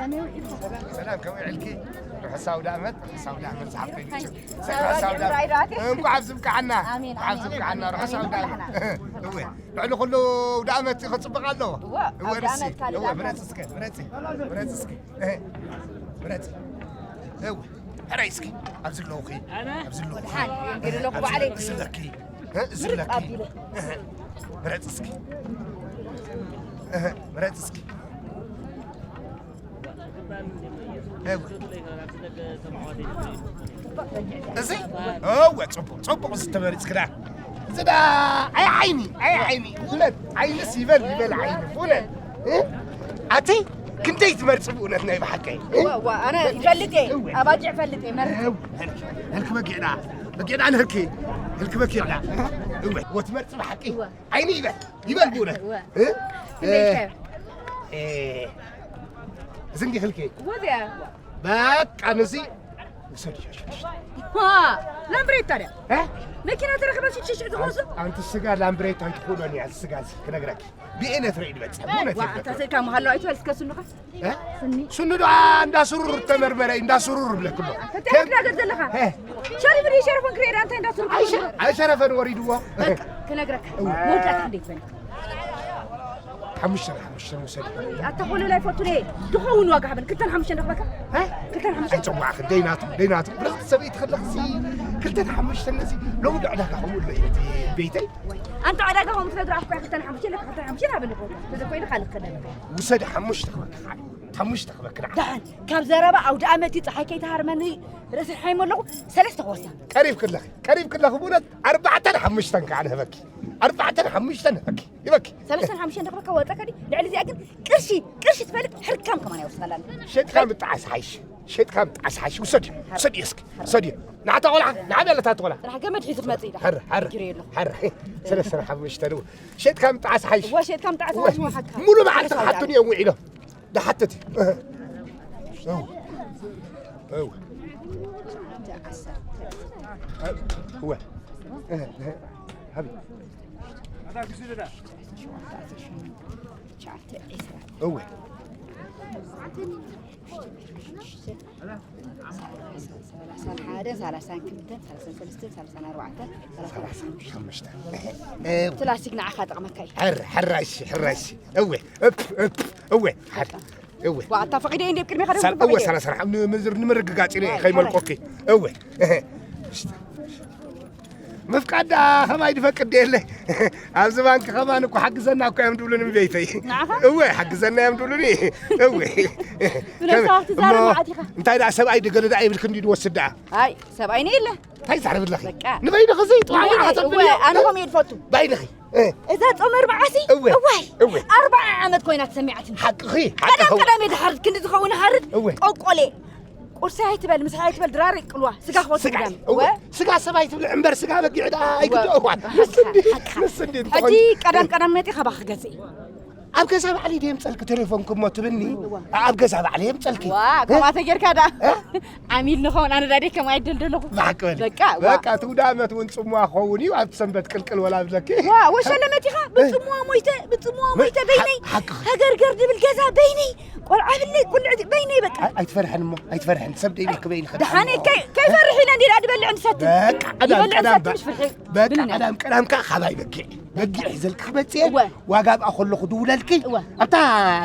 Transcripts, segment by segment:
ሰላም፣ ከመይ ውዒልኪ? ርሑስ ኣውደ ኣመት፣ ርሑስ ኣውደ ኣመት ዝሓፍተይ። ርሑስ ኣውደ ኣመት። እንኳዕ ኣብዚ ብቅዓና። ኣሜን፣ እንኳዕ ኣብዚ ኣሜን። ብቅዓና። ርሑስ ኣውደ ኣመት። እወ፣ ልዕሊ ኩሉ ኣውደ ኣመት ከጽብቕ ኣለዎ። እወ፣ እወ፣ ኣውደ ንሲ፣ ኣመት ካልእ እወ፣ ኣውደ ምረጽ ኣመት። እስከ፣ ምረጺ፣ ምረጽ እስከ። እህ፣ ምረጺ። እወ፣ ሕራይ እስኪ፣ ኣብዚ ኣለኹ፣ ኣብዚ ኣለኹ። ደሓን፣ እንግዲህ ኣለኹ ባዕለይ። እዚ ለኪ፣ እ፣ እዚ ምርጥ ለኪ። ኣቢለ። እህ፣ ምረጽ እስኪ። እህ፣ ምረጽ እስኪ። እወ። እዚ? እወ፣ ጽቡቕ፣ ጽቡቕ፣ እዚ ተመሪጽ ክዳ። እዚ ዳ፣ ኣይ ዓይኒ፣ ኣይ ዓይኒ፣ እውነት፣ ዓይንስ ይበል፣ ይበል ዓይኒ፣ እውነት። እ? ኣቲ፣ ክንደይ ትመርጽ ብእውነት ናይ ብሓቀይ? እ? ዋ፣ ዋ፣ ኣነ ይፈልጥ እየ፣ እወ። ኣባጊዕ ይፈልጥ እየ፣ መርጽ። እወ፣ ህልክ፣ ህልክ በጊዕዳ፣ በጊዕዳ ንህልክ፣ ህልክ በጊዕዳ። እወ፣ ወትመርጽ ብሓቂ። እወ። ዓይኒ ይበል፣ ይበል ብእውነት። እወ። እ? ክንደይ እ፣ ይከብ? እ፣ እዚ እንዲኽልኪ? ወዚያ። በቃ፣ ነዚ ውሰድ፣ ውሰድ፣ ውሰድ። ሃ፣ ላምብሬታ ድያ? እ? መኪና ተረኽበ ሽሽ ሽሽ ዝኾንሱ? ኣንቲ ስጋ ላምብሬታ ኣይትኾኖን እያ፣ ስጋ እዚ ክነግረኪ። ብእነት ረኢ ድበጽሕ፣ ብእነት ዋ፣ ይበጽሕ። ኣታ ስልካ መሃሎ ኣይትበል፣ እስከ ስኑኻ? እ? ስኒ። ስኑ ዶ እንዳ ስሩር ተመርመረ፣ እንዳ ስሩር ብለክሎ። እንታይ ከም ትናገር ዘለኻ? እ? ሸሪፍ ድዩ ሸረፈን ክሬዳ እንታይ እንዳ ስሩር? ኣይሸ-፣ ኣይሸረፈን ወሪድዎ። በቃ፣ ክነግረካ። እው። መወዳእታ ክንደይ ትበል? ሓሙሽተ፣ ሓሙሽተ ውሰድ። ኣታ ኮለል ኣይፈቱን እየ። ድኸውን ዋጋ ሃበን። ክልተን ሓሙሽተን ረኽበካ? እ? ክልተን ሓሙሽተን? ኣይጸዋዕኽን፣ ደይናቱ፣ ደይናቱ። ብረኽቲ ሰበይቲ ከለኽሲ ክልተን ሓሙሽተን ነዚ ሎሚ ዶ ዕዳጋ ከምኡ ኣሎ እዩ እቲ ቤተይ? ኣንታ ዕዳጋ ከምኡ ትነግር ኣፍኳ ክልተን ሓሙሽተን ለካ ክልተን ሓሙሽተን ሃበን እኮ። ተዘኮይኑ ካልእ ክኸደልካ። ውሰድ ሓሙሽተ ክበካ። ሓሙሽተ ክበክና። ደሓን፣ ካብ ዘረባ ኣውደ ኣመት እዩ፣ ጸሓይ ከይተሃርመኒ ርእሲ ሓይሞ ኣለኹ። ሰለስተ ክወስዳ። ቀሪብ ክለኺ፣ ቀሪብ ክለኺ ብእውነት ኣርባዕተን ሓሙሽተን ከዓ ንህበኪ። ኣርባዕተን ሓሙሽተን ንህበኪ። ይበኪ። ሰለስተን ሓሙሽተን ደኽበካ ወጠካ ድዩ? ልዕሊ እዚኣ ግን ቅርሺ፣ ቅርሺ ትፈልጥ ሕርካም ከማን ኣይወስዳላን። ሸጥካ ምጣዓስ ሓይሽ። ሸጥካ ምጣዓስ ሓይሽ። ውሰድ፣ ውሰድ እስኪ። ውሰድ። ንዓታ ቆልዓ፣ ንዓ በለታ ቆልዓ። ጥራሕ ገመድ ሒዙ ክመጽእ ኢዳ። ሕር፣ ሕር፣ ግሪ የሎ። ሕር። ሰለስተን ሓሙሽተን ሸጥካ ምጣዓስ ሓይሽ። እወ፣ ሸጥካ ምጣዓስ ሓይሽ። እወ። ሓካ። ሙሉ መዓልቲ ክሓቱን እዮም ውዒሎም። ደሓተት እዩ። እው። እው። እወ። ሃቢ። እወ። ሰላሳን ሓደን፣ ሰላሳን ክልተን፣ ሰላሳን ሰለስተን፣ ሰላሳን ኣርባዕተን፣ ሰላሳን ሓሙሽተን። ፕላስቲክ ንዓኻ ጠቕመካ እዩ። ሕር፣ ሕራሽ፣ ሕራሽ። እወ፣ እፕ፣ እፕ፣ እወ፣ ሓር፣ እወ። ዋ፣ ኣታ ፈቒደ እንዴ ቅድሜ ኸደ ሳል-፣ እወ፣ ፈቒደ። ሰላሳ፣ ንምዝር-፣ ንምርግጋጽ ኢለ ከይመልቆኪ። እወ። ምፍቃድ ደኣ ኸማይ ድፈቅድ የለ። ኣብዚ ባንክ ኸማን እኮ ሓግዘና እኮ እዮም ድብሉኒ ቤተይ። ንዓኻ? እወ፣ ሓግዘና እዮም ድብሉኒ። እወ። ብነብስኻ ክትዛረብ እሞ መዓት ኢኻ። እንታይ ደኣ ሰብኣይ ድገለ ደኣ ይብልክ እንዲ ድወስድ ደኣ? ኣይ፣ ሰብኣይ ነይ የለ። እንታይ ዛረብ ኣለኺ? በቃ። ንበይንኺ እዚ ጥዋዕ በይነይ፣ ሓሰብ እወ፣ ብልዮ። ኣነ ከምኡ እየ ድፈቱ። በይንኺ። እ። እዛ ጾም ኣርብዓሲ? እወ። እዋይ፣ እወ። ኣርብዓ ዓመት ኮይና ተሰሚዓትኒ። ሓቅኺ፣ ቀዳም ሓቅኺ። ቀዳም እየ ድሓርድ፣ ክንዲ ዝኸውን ሃርድ፣ እወ። ቆቆሌ። ቁርሲ ኣይትበል፣ ምሳ ኣይትበል፣ ድራር ይቅልዋ። ስጋ ክፈቱ ስጋ፣ ግዳም። እወ። እወ። ስጋ ሰብ ኣይትብልዕ እምበር ስጋ በጊዕ ደኣ እወ። ኣይግድኦ እኳ። ሓቅኻ፣ ንስ እንዲ፣ ሓቅኻ። ንስ እንዲ ሕጂ እንተኾይኑ። ቀዳም ቀዳም መፂ ካባኺ ገዝእ። ኣብ ገዛ ባዕለይ ድየ ምፀልኪ ቴሌፎንኪ እሞ ትብልኒ? እወ። ኣብ ገዛ ባዕለይ የምፀልኪ። ዋ፣ እ? ከምኣ ተጌርካ ደኣ። እ? ዓሚል ንኸውን ኣነ ዳዴ ከም ኣይደልደለኹ። ብሓቂ በሊ። በቃ፣ ዋ። በቃ፣ እቲ ውዳ ዓመት እውን ጽምዋ ክኸውን እዩ፣ ኣብቲ ሰንበት ቅልቅል ወላ ብለኪ። ዋ፣ ወሸለ መጺኻ፣ ብጽምዋ ሞይተ፣ ብጽምዋ መ-፣ ሞይተ በይነይ። ሓ-፣ ሓቅኺ። ሃገርገር ድብል ገዛ በይነይ። ቆልዓ ብለይ፣ ቁልዕቲ በይነይ በቃ። ኣይ-፣ ኣይትፈርሕን እሞ፣ ኣይትፈርሕን። ሰብ ደይብልኪ በይንኺ ደኣ ደሓነይ እሞ። ከይ-፣ ከይፈርሕ ኢለ እንዲ ደኣ ድበልዕ ንሰቲ። በቃ፣ ቀዳም፣ ይበልዕ ቀዳም ንሰቲ በ-፣ ምሽ ፍርሒ። በቃ፣ ብልና። ቀዳም፣ ቀዳም ከኣ ካባይ በጊዕ። በጊዕ ሒዘልኪ ክመጽእ እየ። እወ። ዋጋ ኣብኣ ከለኹ ድውለልኪ። እወ። ኣብታ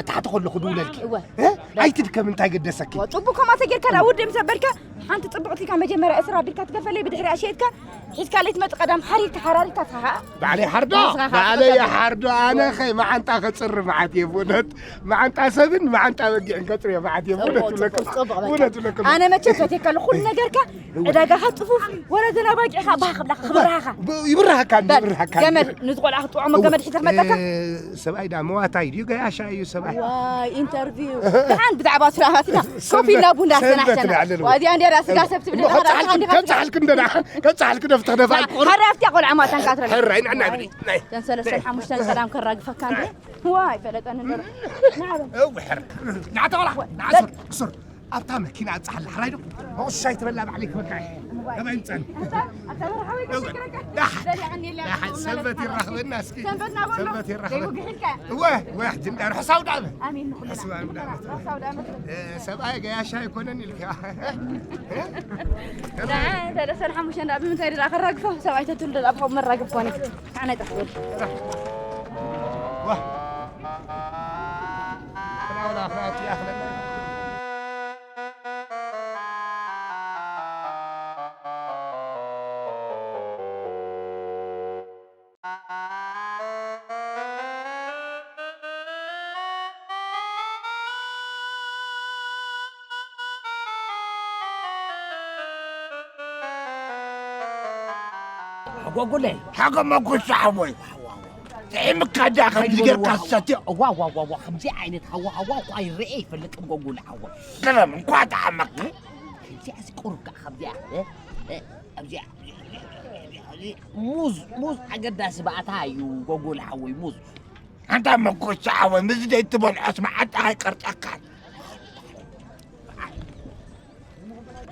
ታሕቲ ከለኹ ድውለልኪ። እወ። እ? ኣይትድከም፣ እንታይ ገደሰኪ? እወ፣ ጽቡቕ ከምኣ ተጌርካ ደኣ ውድእ ምስ ኣበልካ፣ ሓንቲ ጽብቕቲ ኢልካ መጀመርያ እስራ ኣቢልካ ትገፈለይ፣ ብድሕሪኣ ሸይጥካ፣ ሒዝካ ለይትመጽእ ቀዳም ሓሪርካ ሓራሪካ ትሃሃ። ባዕለይ ሓርዶ፣ ትወስኻ፣ ባዕለይ ትወስኻ። ሓርዶ፣ ኣነ ኸ መዓንጣ ከጽሪ መዓት እየ፣ ብእውነት። መዓንጣ ሰብን መዓንጣ በጊዕን ከጽሪ እየ መዓት እየ፣ ብእውነት ጽቡቕ፣ ይብለኩም። ጽቡቕ፣ ጽቡቕ፣ በቃ። እውነት ይብለኩም። ኣነ መቸም ፈትየካ ኣለኹ፣ ኩሉ ነገርካ፣ ዕዳጋኻ ጽፉፍ፣ ወረ ዘናባጊዕኻ፣ ባህ ክብላኻ፣ ክብርሃኻ። ብ-፣ ይብርሃካ፣ በል፣ ይብርሃካ። ገመድ፣ ነዚ ቆልዓ ክትጥዕሞ እወ። ገመድ ሒዘ ክመጸካ? እ፣ ሰብኣይ ደኣ መዋታይ ድዩ፣ ገያሻ እዩ ሰብኣይ? ዋይ፣ ኢንተርቪው። ደሓን ብዛዕባ ስራሓትና ኮፍ ኢልና ቡና ሰንበት ኣስተናሕተና። ንዕልል። ዋዚያ እንዲያ ስጋ ሰብ ትብል እሞ ደኣ ከብጻሓልኩ፣ ራስኻ እንዲኻ ከብጻሓልኩ እንደ ደኣ፣ ከብጻሓልኩ ደፍትኽ ደፋልኩ። ሓራፍቲ ቆልዓ ማታን ካትረል። ሕራይ፣ ንዕና ብለይ፣ ናይ። ደን ሰለስተን ሓሙሽተን ሰላም ከራግፈካ እንዴ? ዋይ፣ ፈለጠኒ እንዶ። ናበል። እው፣ ሕር። ንዓታ ቆልዓ፣ ንዓ ሱር፣ ሱር። ኣብታ መኪና ኣጻሓላ ሕራይ ዶ? መቑሻይ ትበላ ባዕለይ ክበካ። ገባይ ምጸን። ዳሓን ሰንበት ይራኽበና እስኪ። ሰንበት ናበሎ። ሰንበት ይራኽበና። ዘይውግሕልካ። እወ፣ እወ፣ ሕጂ እንዳ ርሑስ ኣውደ ዓመት። ኣሜን ንኹልና። ርሑስ ኣውደ ዓመት። ርሑስ ኣውደ ዓመት። እ፣ ሰብኣይ ገያሻ ኣይኮነን ኢልካ። ዳ፣ ሰለስተ ሓሙሽተ እንዳ ብምንታይ ድኣ ከራግፎ? ሰብኣይ ተትሉ ድኣ ብኸምኡ መራግፍ ኮነ። ካዕና ይጠፍእ። ዋ። ክላውላ ክላውቲ ይኣኽለና። ጎጉለይ። ሓጎ መጉሻ ሓወይ። ጥዒምካ ድኣ ከምዚ ጌርካ ዝሰትዮ። ዋ፣ ዋ፣ ዋ፣ ዋ፣ ከምዚ ዓይነት ሃዋ፣ ሃዋ እኳ ይረኤ ይፈልጥን ጎጉል ሓወይ። ሰላም፣ እንኳዕ ጠዓመካ። ከምዚኣስ ቁሩብ ከኣ ከምዚኣ፣ እ፣ እ፣ ኣብዚኣ፣ ሙዝ፣ ሙዝ ኣገዳሲ ባእታ እዩ፣ ጎጎል ሓወይ፣ ሙዝ። ኣንታ መጎሻ ሓወይ፣ ምስ ደይ ትበልዖስ መዓጣ ኣይቀርጸካን።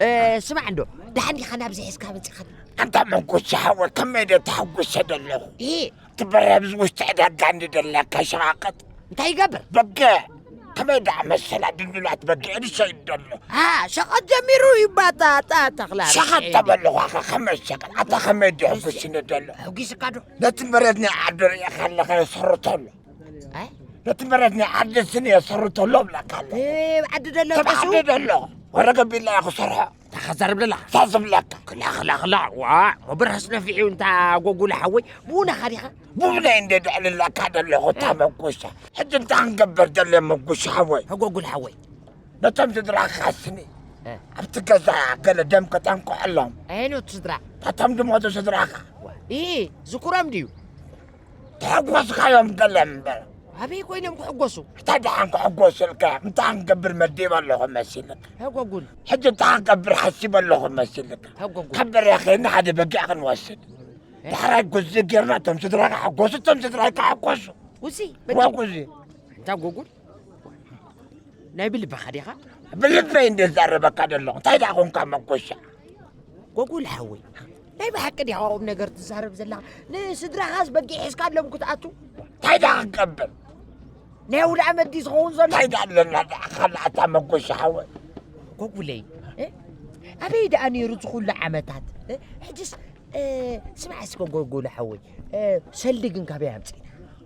እ፣ ስማዕ እንዶ፣ ደሓን ዲኻ ናብዚ ሒዝካ መጺኻ? ኣንታ መጎሻ ሓወይ፣ ከመይ ደ ተሓጉሰ ዘለኹ? እ። ትበረ ኣብዚ ውሽጢ ዕዳጋ እንዲ ደለካ ሸቓቐጥ። እንታይ ይገብር? በገ። ከመይ ደኣ መሰላ ድንዱላት በጊዕ ዝሸይድ ዘሎ። አ፣ ሸቐጥ ጀሚሩ ይባጣጣ ተኽላ። ሸቐጥ ተበልኳ ከ ከመይ ሸቐጥ? ኣታ ከመይ ድሕጉስኒ ደሎ? ሕጒስካ ዶ? ነቲ መሬት ናይ ዓዲ ርኢኻ ኣለኻ የሰርቶ ኣሎ። ኣይ? ነቲ መሬት ናይ ዓዲ ስኒ የሰርቶ ኣሎ ብለካ ኣሎ። እ፣ ዓዲ ደሎ ሰብ ጠሱ? ዓዲ ደሎ። ወረ ገቢላ ክሰርሖ። እንታይ ክዛረብ ደላ? እንታይ ዝብለካ? ክላ፣ ክላ፣ ክላ። ዋ፣ መብርህስ ነፊሑ እንታ ጎጉል ሓወይ። ብኡና ኻዲኻ? ብኡናይ እንደ ድዕልለካ ደለኹ እታ መጉሻ። ሕጂ እንታይ ክንገብር ደለ መጉሻ ሓወይ? ጎጉል ሓወይ። ነቶም ስድራኻ ስኒ እ። ኣብቲ ገዛ ገለ ደም ከጠንቅዐሎም። ኣየኖት ስድራ? እቶም ዝሞቱ ስድራኻ። ዋ፣ ኢ፣ ዝኩሮም ድዩ? ተሐጎስካዮም ገለ እምበር። ኣበይ ኮይኖም ክሕጎሱ? እንታይ ደሓን ክሕጎሱልካ? እንታይ ክንገብር መዲበ ኣለኹ መሲልካ? ሀጎጉል። ሕጂ እንታይ ክንገብር ሓሲበ ኣለኹ መሲልካ? ሀጎጉል። ካብ በሪያ ኸይድና ሓደ በጊዕ ክንወስድ። ዳሕራይ ጉዚ ጌርና እቶም ስድራኻ ሕጎሱ፣ እቶም ስድራይካ ሕጎሱ። ጉዚ? ዋ ጉዚ። እንታይ ጎጉል? ናይ ብልብኻ ዲኻ? ብልበይ እንደ ዛረበካ ዘለኹ። እንታይ ደኣ ኾንካ መጎሻ? ጎጉል ሓወይ፣ ናይ ብሓቂ ዲኻ ቁም ነገር ትዛረብ ዘለኻ? ንስድራኻስ በጊዕ ሒዝካሎም ክትኣቱ? እንታይ ደኣ ክንገብር? ናይ ኣውደ ኣመት ድዩ ዝኸውን ዘሎ? እንታይ ደኣ ኣለና ደኣ ካልኣታ መጎሻ ሓወይ? ጎጉለይ፣ እ? ኣበይ ደኣ ነይሩ እዚ ኩሉ ዓመታት? እ? ሕጅስ እ፣ ስማዕ እስከ ጎጎሎ ሓወይ፣ እ፣ ሰልዲ ግን ካበይ ኣምጺእና?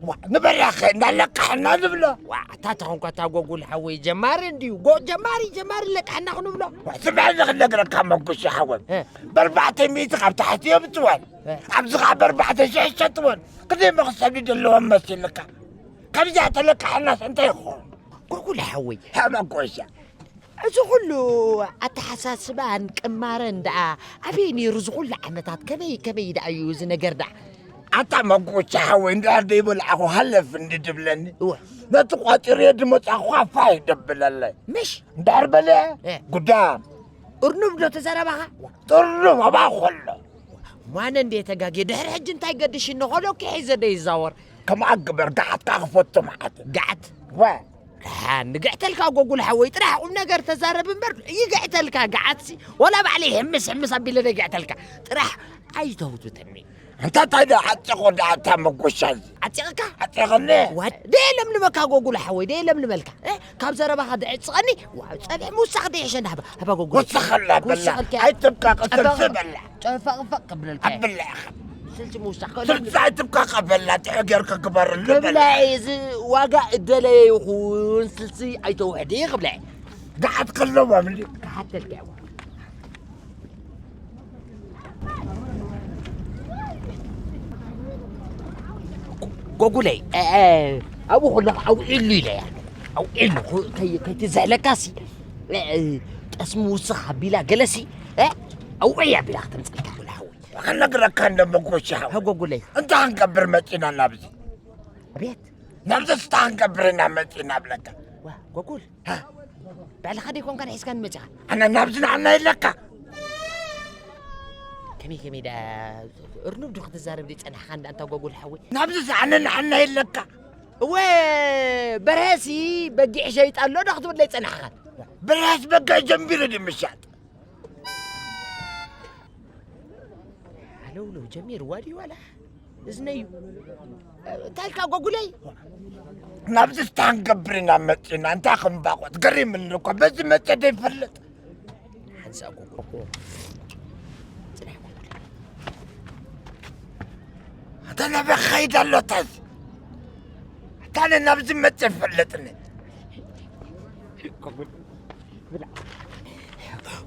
ዋ፣ ንበራኸ እንዳለቃሕና ንብሎ። ዋ፣ እታ ተኾንኳ እታ ጎጎሎ ሓወይ ጀማሪ እንድዩ። ጎ-፣ ጀማሪ፣ ጀማሪ ለቃሕና ክንብሎ። ዋ፣ ስምዐኒ ክነግረካ መጉሻ ሓወይ። እ። በርባዕተ ሚእቲ ካብ ታሕቲ እዮም እትወን። እ። ኣብዚ ኸዓ በርባዕተ ሽሕ እሸትወን። ክደይ መኽሰቢ ዘለዎም መሲልካ። ካብዚኣ ተለቃሕናስ እንታይ ይኸውን? ጎጎሎ ሓወይ። ሃ መጎሻ። እዚ ኩሉ ኣተሓሳስባን ቅማረን ደኣ ኣበይ ነይሩ? እዚ ኩሉ ዓመታት ከመይ ከመይ ደኣ እዩ እዚ ነገር ደኣ? ኣታ መጎቻ ሓወይ እንድሕር ደይበላዕኹ ሃለፍ እንዲ ድብለኒ፣ እወ። ነቲ ቋፂረዮ ድመፃኹ ፋይ ደብለለይ። ምሽ? እንድሕር በለ፣ እ። ጉዳም። እርኑብ ዶ ተዘረባኻ? ጥርኑብ ኣብኣ ከሎ። ማነ እንዴ ተጋጌ ድሕሪ ሕጂ እንታይ ገድሽ እንኾሎ ክሒዘ ደይዛወር? ከምኣ ግበር፣ ገዓትካ ክፈቱ መዓት። ገዓት? ወ። ደሓን፣ ንግዕተልካ ጎጉል ሓወይ፣ ጥራሕ ቁም ነገር ተዛረብ እምበር፣ ይግዕተልካ ገዓትሲ። ዋላ ባዕለይ ሕምስ ሕምስ ኣቢለ ንግዕተልካ። ጥራሕ ኣይተውትተኒ። እንታ እንታይ ደኣ ዓጢቑ ደኣ እታ መጎሻ እዚ? ዓጢቕካ? ዓጢቕኒ። ዋ፣ ደየ ለምልመካ ጎጉል ሓወይ፣ ደየ ለምልመልካ። እ፣ ካብ ዘረባኻ ድዕጽቐኒ፣ ዋ፣ ጸብሒ ምውሳኽ ደይሕሸ እንዳ ሃባ፣ ሃባ ጎጉል። ወሰኸላ በላ። ወሰኸልካ። ኣይትብካ ቅጽል ጸበቕ-፣ ዝበላ። ጨፈቕፈቕ ክብለልካ እየ። ኣብላ ኢኻ። ስልሲ ምውሳኽ ከ-፣ ስልሲ ኣይትብካ ቀበላ፣ ጥዑ ጌርካ ግበረሉ በላ። ክብላይ እዚ ዋጋ እደለየ ይኹን ስልሲ ኣይተውሕዲ ክብላ እየ። ገዓት ከለዎም እንዲ። ክሓተልካ እየ። ጎጉለይ፣ እ፣ እ፣ ኣብኡ ከለኹ ኣውዒሉ ኢለ እያ። ኣውዒሉ፣ ከይ-፣ ከይትዝሕለካሲ፣ እ፣ እ፣ ጠስሚ ውስኽ ኣቢላ ገለሲ፣ እ፣ ኣውዒ ኣቢላ ከተምፀልካ ጎላ ሓወይ። ክነግረካ እንደ መጎሻ ሓወይ። ሀጎጉለይ። እንታይ ክንገብር መፂና ናብዚ? ኣቤት። ናብዚ እንታይ ክንገብር ኢና መፂና ብለካ? ዋ፣ ጎጉል። ሃ? ባዕልኻ ደይኮንካ ንሒዝካኒ መፂኻ? ኣነ ናብዚ ንዓና ኢለካ? ከመይ ከመይ ደኣ እርኑብ ዶ ክትዛረብ ደይፀናሕካ እንዳ ኣንታ ጎጉል ሓወይ? ናብዚ ኣነ ንዓና ኢለካ? እወ፣ በርሀሲ በጊዕ ሸይጣ ኣሎ ዶ ክትብል ደይፀናሕካ? ብራስ በቃ ጀምቢረ ድምሻጥ። ኣለውለው ጀሚርዋ ድዩ ዋላ? እዝነዩ። እንታይ ኢልካ ጎጉለይ? ናብዚ ስታንገብር ኢና መፂና። እንታይ ክንባቆት? ገሪምኒ እኮ። በዚ መፀ ዘይፈልጥ። ሓንሳ ጎጉል። ኣታ ናበይ ክኸይድ ኣሎ ታዝ? ኣታ ኣነ ናብዚ መፀ ይፈልጥኒ።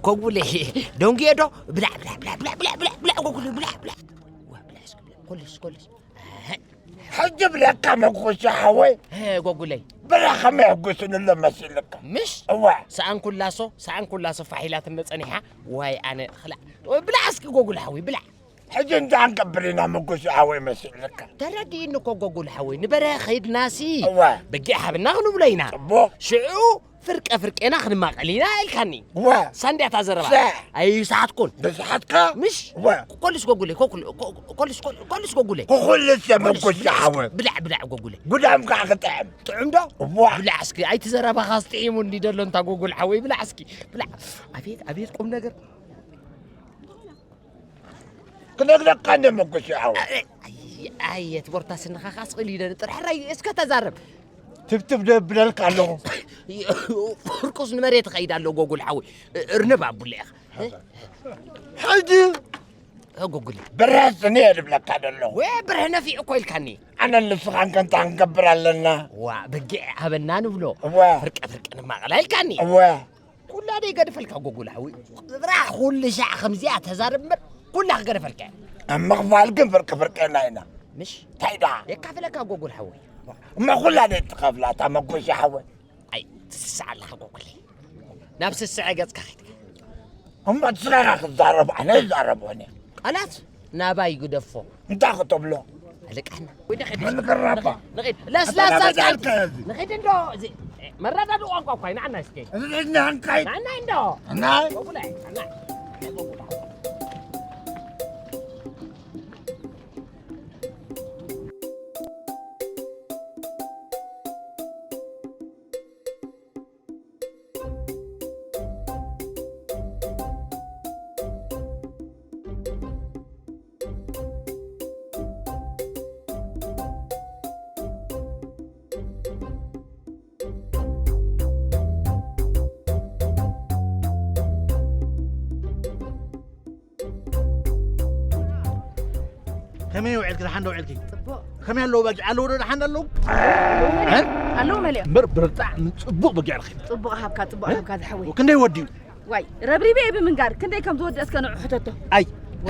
ኮጉለ ደንጉየ ዶ? ብላዕ፣ ብላዕ፣ ብላዕ፣ ጎጉለ፣ ብላዕ፣ ብላዕ። ዋ፣ ብላዕ እስኪ፣ ብላዕ። ኮልስ፣ ኮልስ። ሕጂ ብለካ መጉሻ ሓወይ። እ፣ ጎጉለይ። ብላ ከመይ የጉስን ኣሎ መሲልካ? ምሽ? እዋ። ሰኣን ኩላሶ፣ ሰኣን ኩላሶ ፋሒላትና ጸኒሓ። ዋይ ኣነ፣ ክላ-፣ ብላዕ እስኪ ጎጉል ሓወይ፣ ብላዕ። ሕጂ እንታይ ክንገብር ኢና መጉሻ ሓወይ መሲልካ? ተረዲእኒ እኮ ጎጉል ሓወይ፣ ንበረኻ ከይድናሲ። እዋ። በጊዕ ሃብና ክንብሎ ኢና። ጽቡቕ። ሽዑ ፍርቀ ፍርቄና ክንማቐል ኢና ኢልካኒ። እዋ። ሳንድያ እታ ዘረባ። ሰ- ኣይሰሓትኩን። ብስሓትካ? ምሽ? እዋ። ኮልስ ጎጉለይ፣ ኮኩል-፣ ኮ-፣ ኮልስ፣ ኮል-፣ ኮልስ ጎጉለይ። ኮኩልስ የመንኮስ ኮልስ፣ ይዓወት። ብላዕ፣ ብላዕ ጎጉለይ። ጉዳም ከዓ ክጥዕም። ጥዑም ዶ? እዋ። ብላዕ እስኪ፣ ኣይቲ ዘረባኻስ ጥዒሙኒ ደሎ እንታ ጎጉል ሓወይ፣ ብላዕ እስኪ። ብላዕ። ኣቤት፣ ኣቤት ቁም ነገር። ክነግረካ እንደ መጎሽ ዓወት። ኣይ፣ ኣይ፣ ኣይ፣ የት ቦርታ ስንኻ ካስ ቕሊ ይደን ጥራሕ ራይ እስከ ተዛረብ። ትብትብ ደብለልካ ኣለኹ። ፍርቁስ ንመሬት ኸይድ ኣሎ ጎጉል ሓዊ። እርንብ ኣቡለ ኢኻ። ሕጂ ጎጉል። ብርህ ስኒ እየ ዝብለካ ዘለኹ። ወይ ብርህ ነፊዕ እኮ ኢልካኒ። ኣነን ንስኻን ከ እንታይ ክንገብር ኣለና? ዋ፣ በጊዕ ሃበና ንብሎ። እወ። ፍርቀ ፍርቀ ንማቐላ ኢልካኒ። እወ። ኩላ ደይ ገድፈልካ ጎጉል ሓዊ። ብራ ኩሉ ሻዕ ከምዚኣ ተዛርብ እምበር ኩላ ክገድፈልካ እያ። ኣብ ምኽፋል ግን ፍርቂ ፍርቂ ኢና ኢና። ምሽ? እንታይ ደኣ? የካፍለካ ጎጉል ሓዊ። እሞ ኩላ ደይ ትኸፍላ እታ መጎሻ ሓወይ። ኣይ፣ ትስስዕ ኣለኻ ጎጉለይ። ናብ ስስዐ ገጽካ ኸይድካ። እሞ ንስኻ ኢኻ ክትዛረብ፣ ኣነ ይዛረብ ኾነ። ቃላት ናባይ ግደፎ። እንታይ ክትብሎ? ኣልቃና። ወይ ንኸይድ። ምን ክራባ? ንኸይድ። ለስላሳ ኣታ ናበይ ጻድቂ። ኣልካ እዚ? ንኸይድ እንዶ፣ እዚ፣ መረዳድኡ ቋንቋ እኳ እዩ። ንዓና እስኪ። እዚ ንዓንካይ? ንዓና እንዶ። ናይ? ጎጉላይ፣ ንዓና። ከመይ ውዒልኪ? ደሓን ዶ ውዒልኪ? ጽቡቕ። ከመይ ኣለዉ በጊዕ? ኣለዉ ዶ ደሓን ኣለዉ? ኣለዉ መሊኦም። እ? ኣለዉ መሊኦም። እምበር ብርጣዕ ጽቡቕ በጊዕ ረኺብ። ጽቡቕ ሃብካ፣ ጽቡቕ እ? ሃብካ ዝሓወይ። ክንደይ ወዲኡ? ዋይ፣ ረብሪበ እየ ብምንጋር። ክንደይ ከም ዝወድእ እስከ ንዑ ሕተቶ። ኣይ። ወ?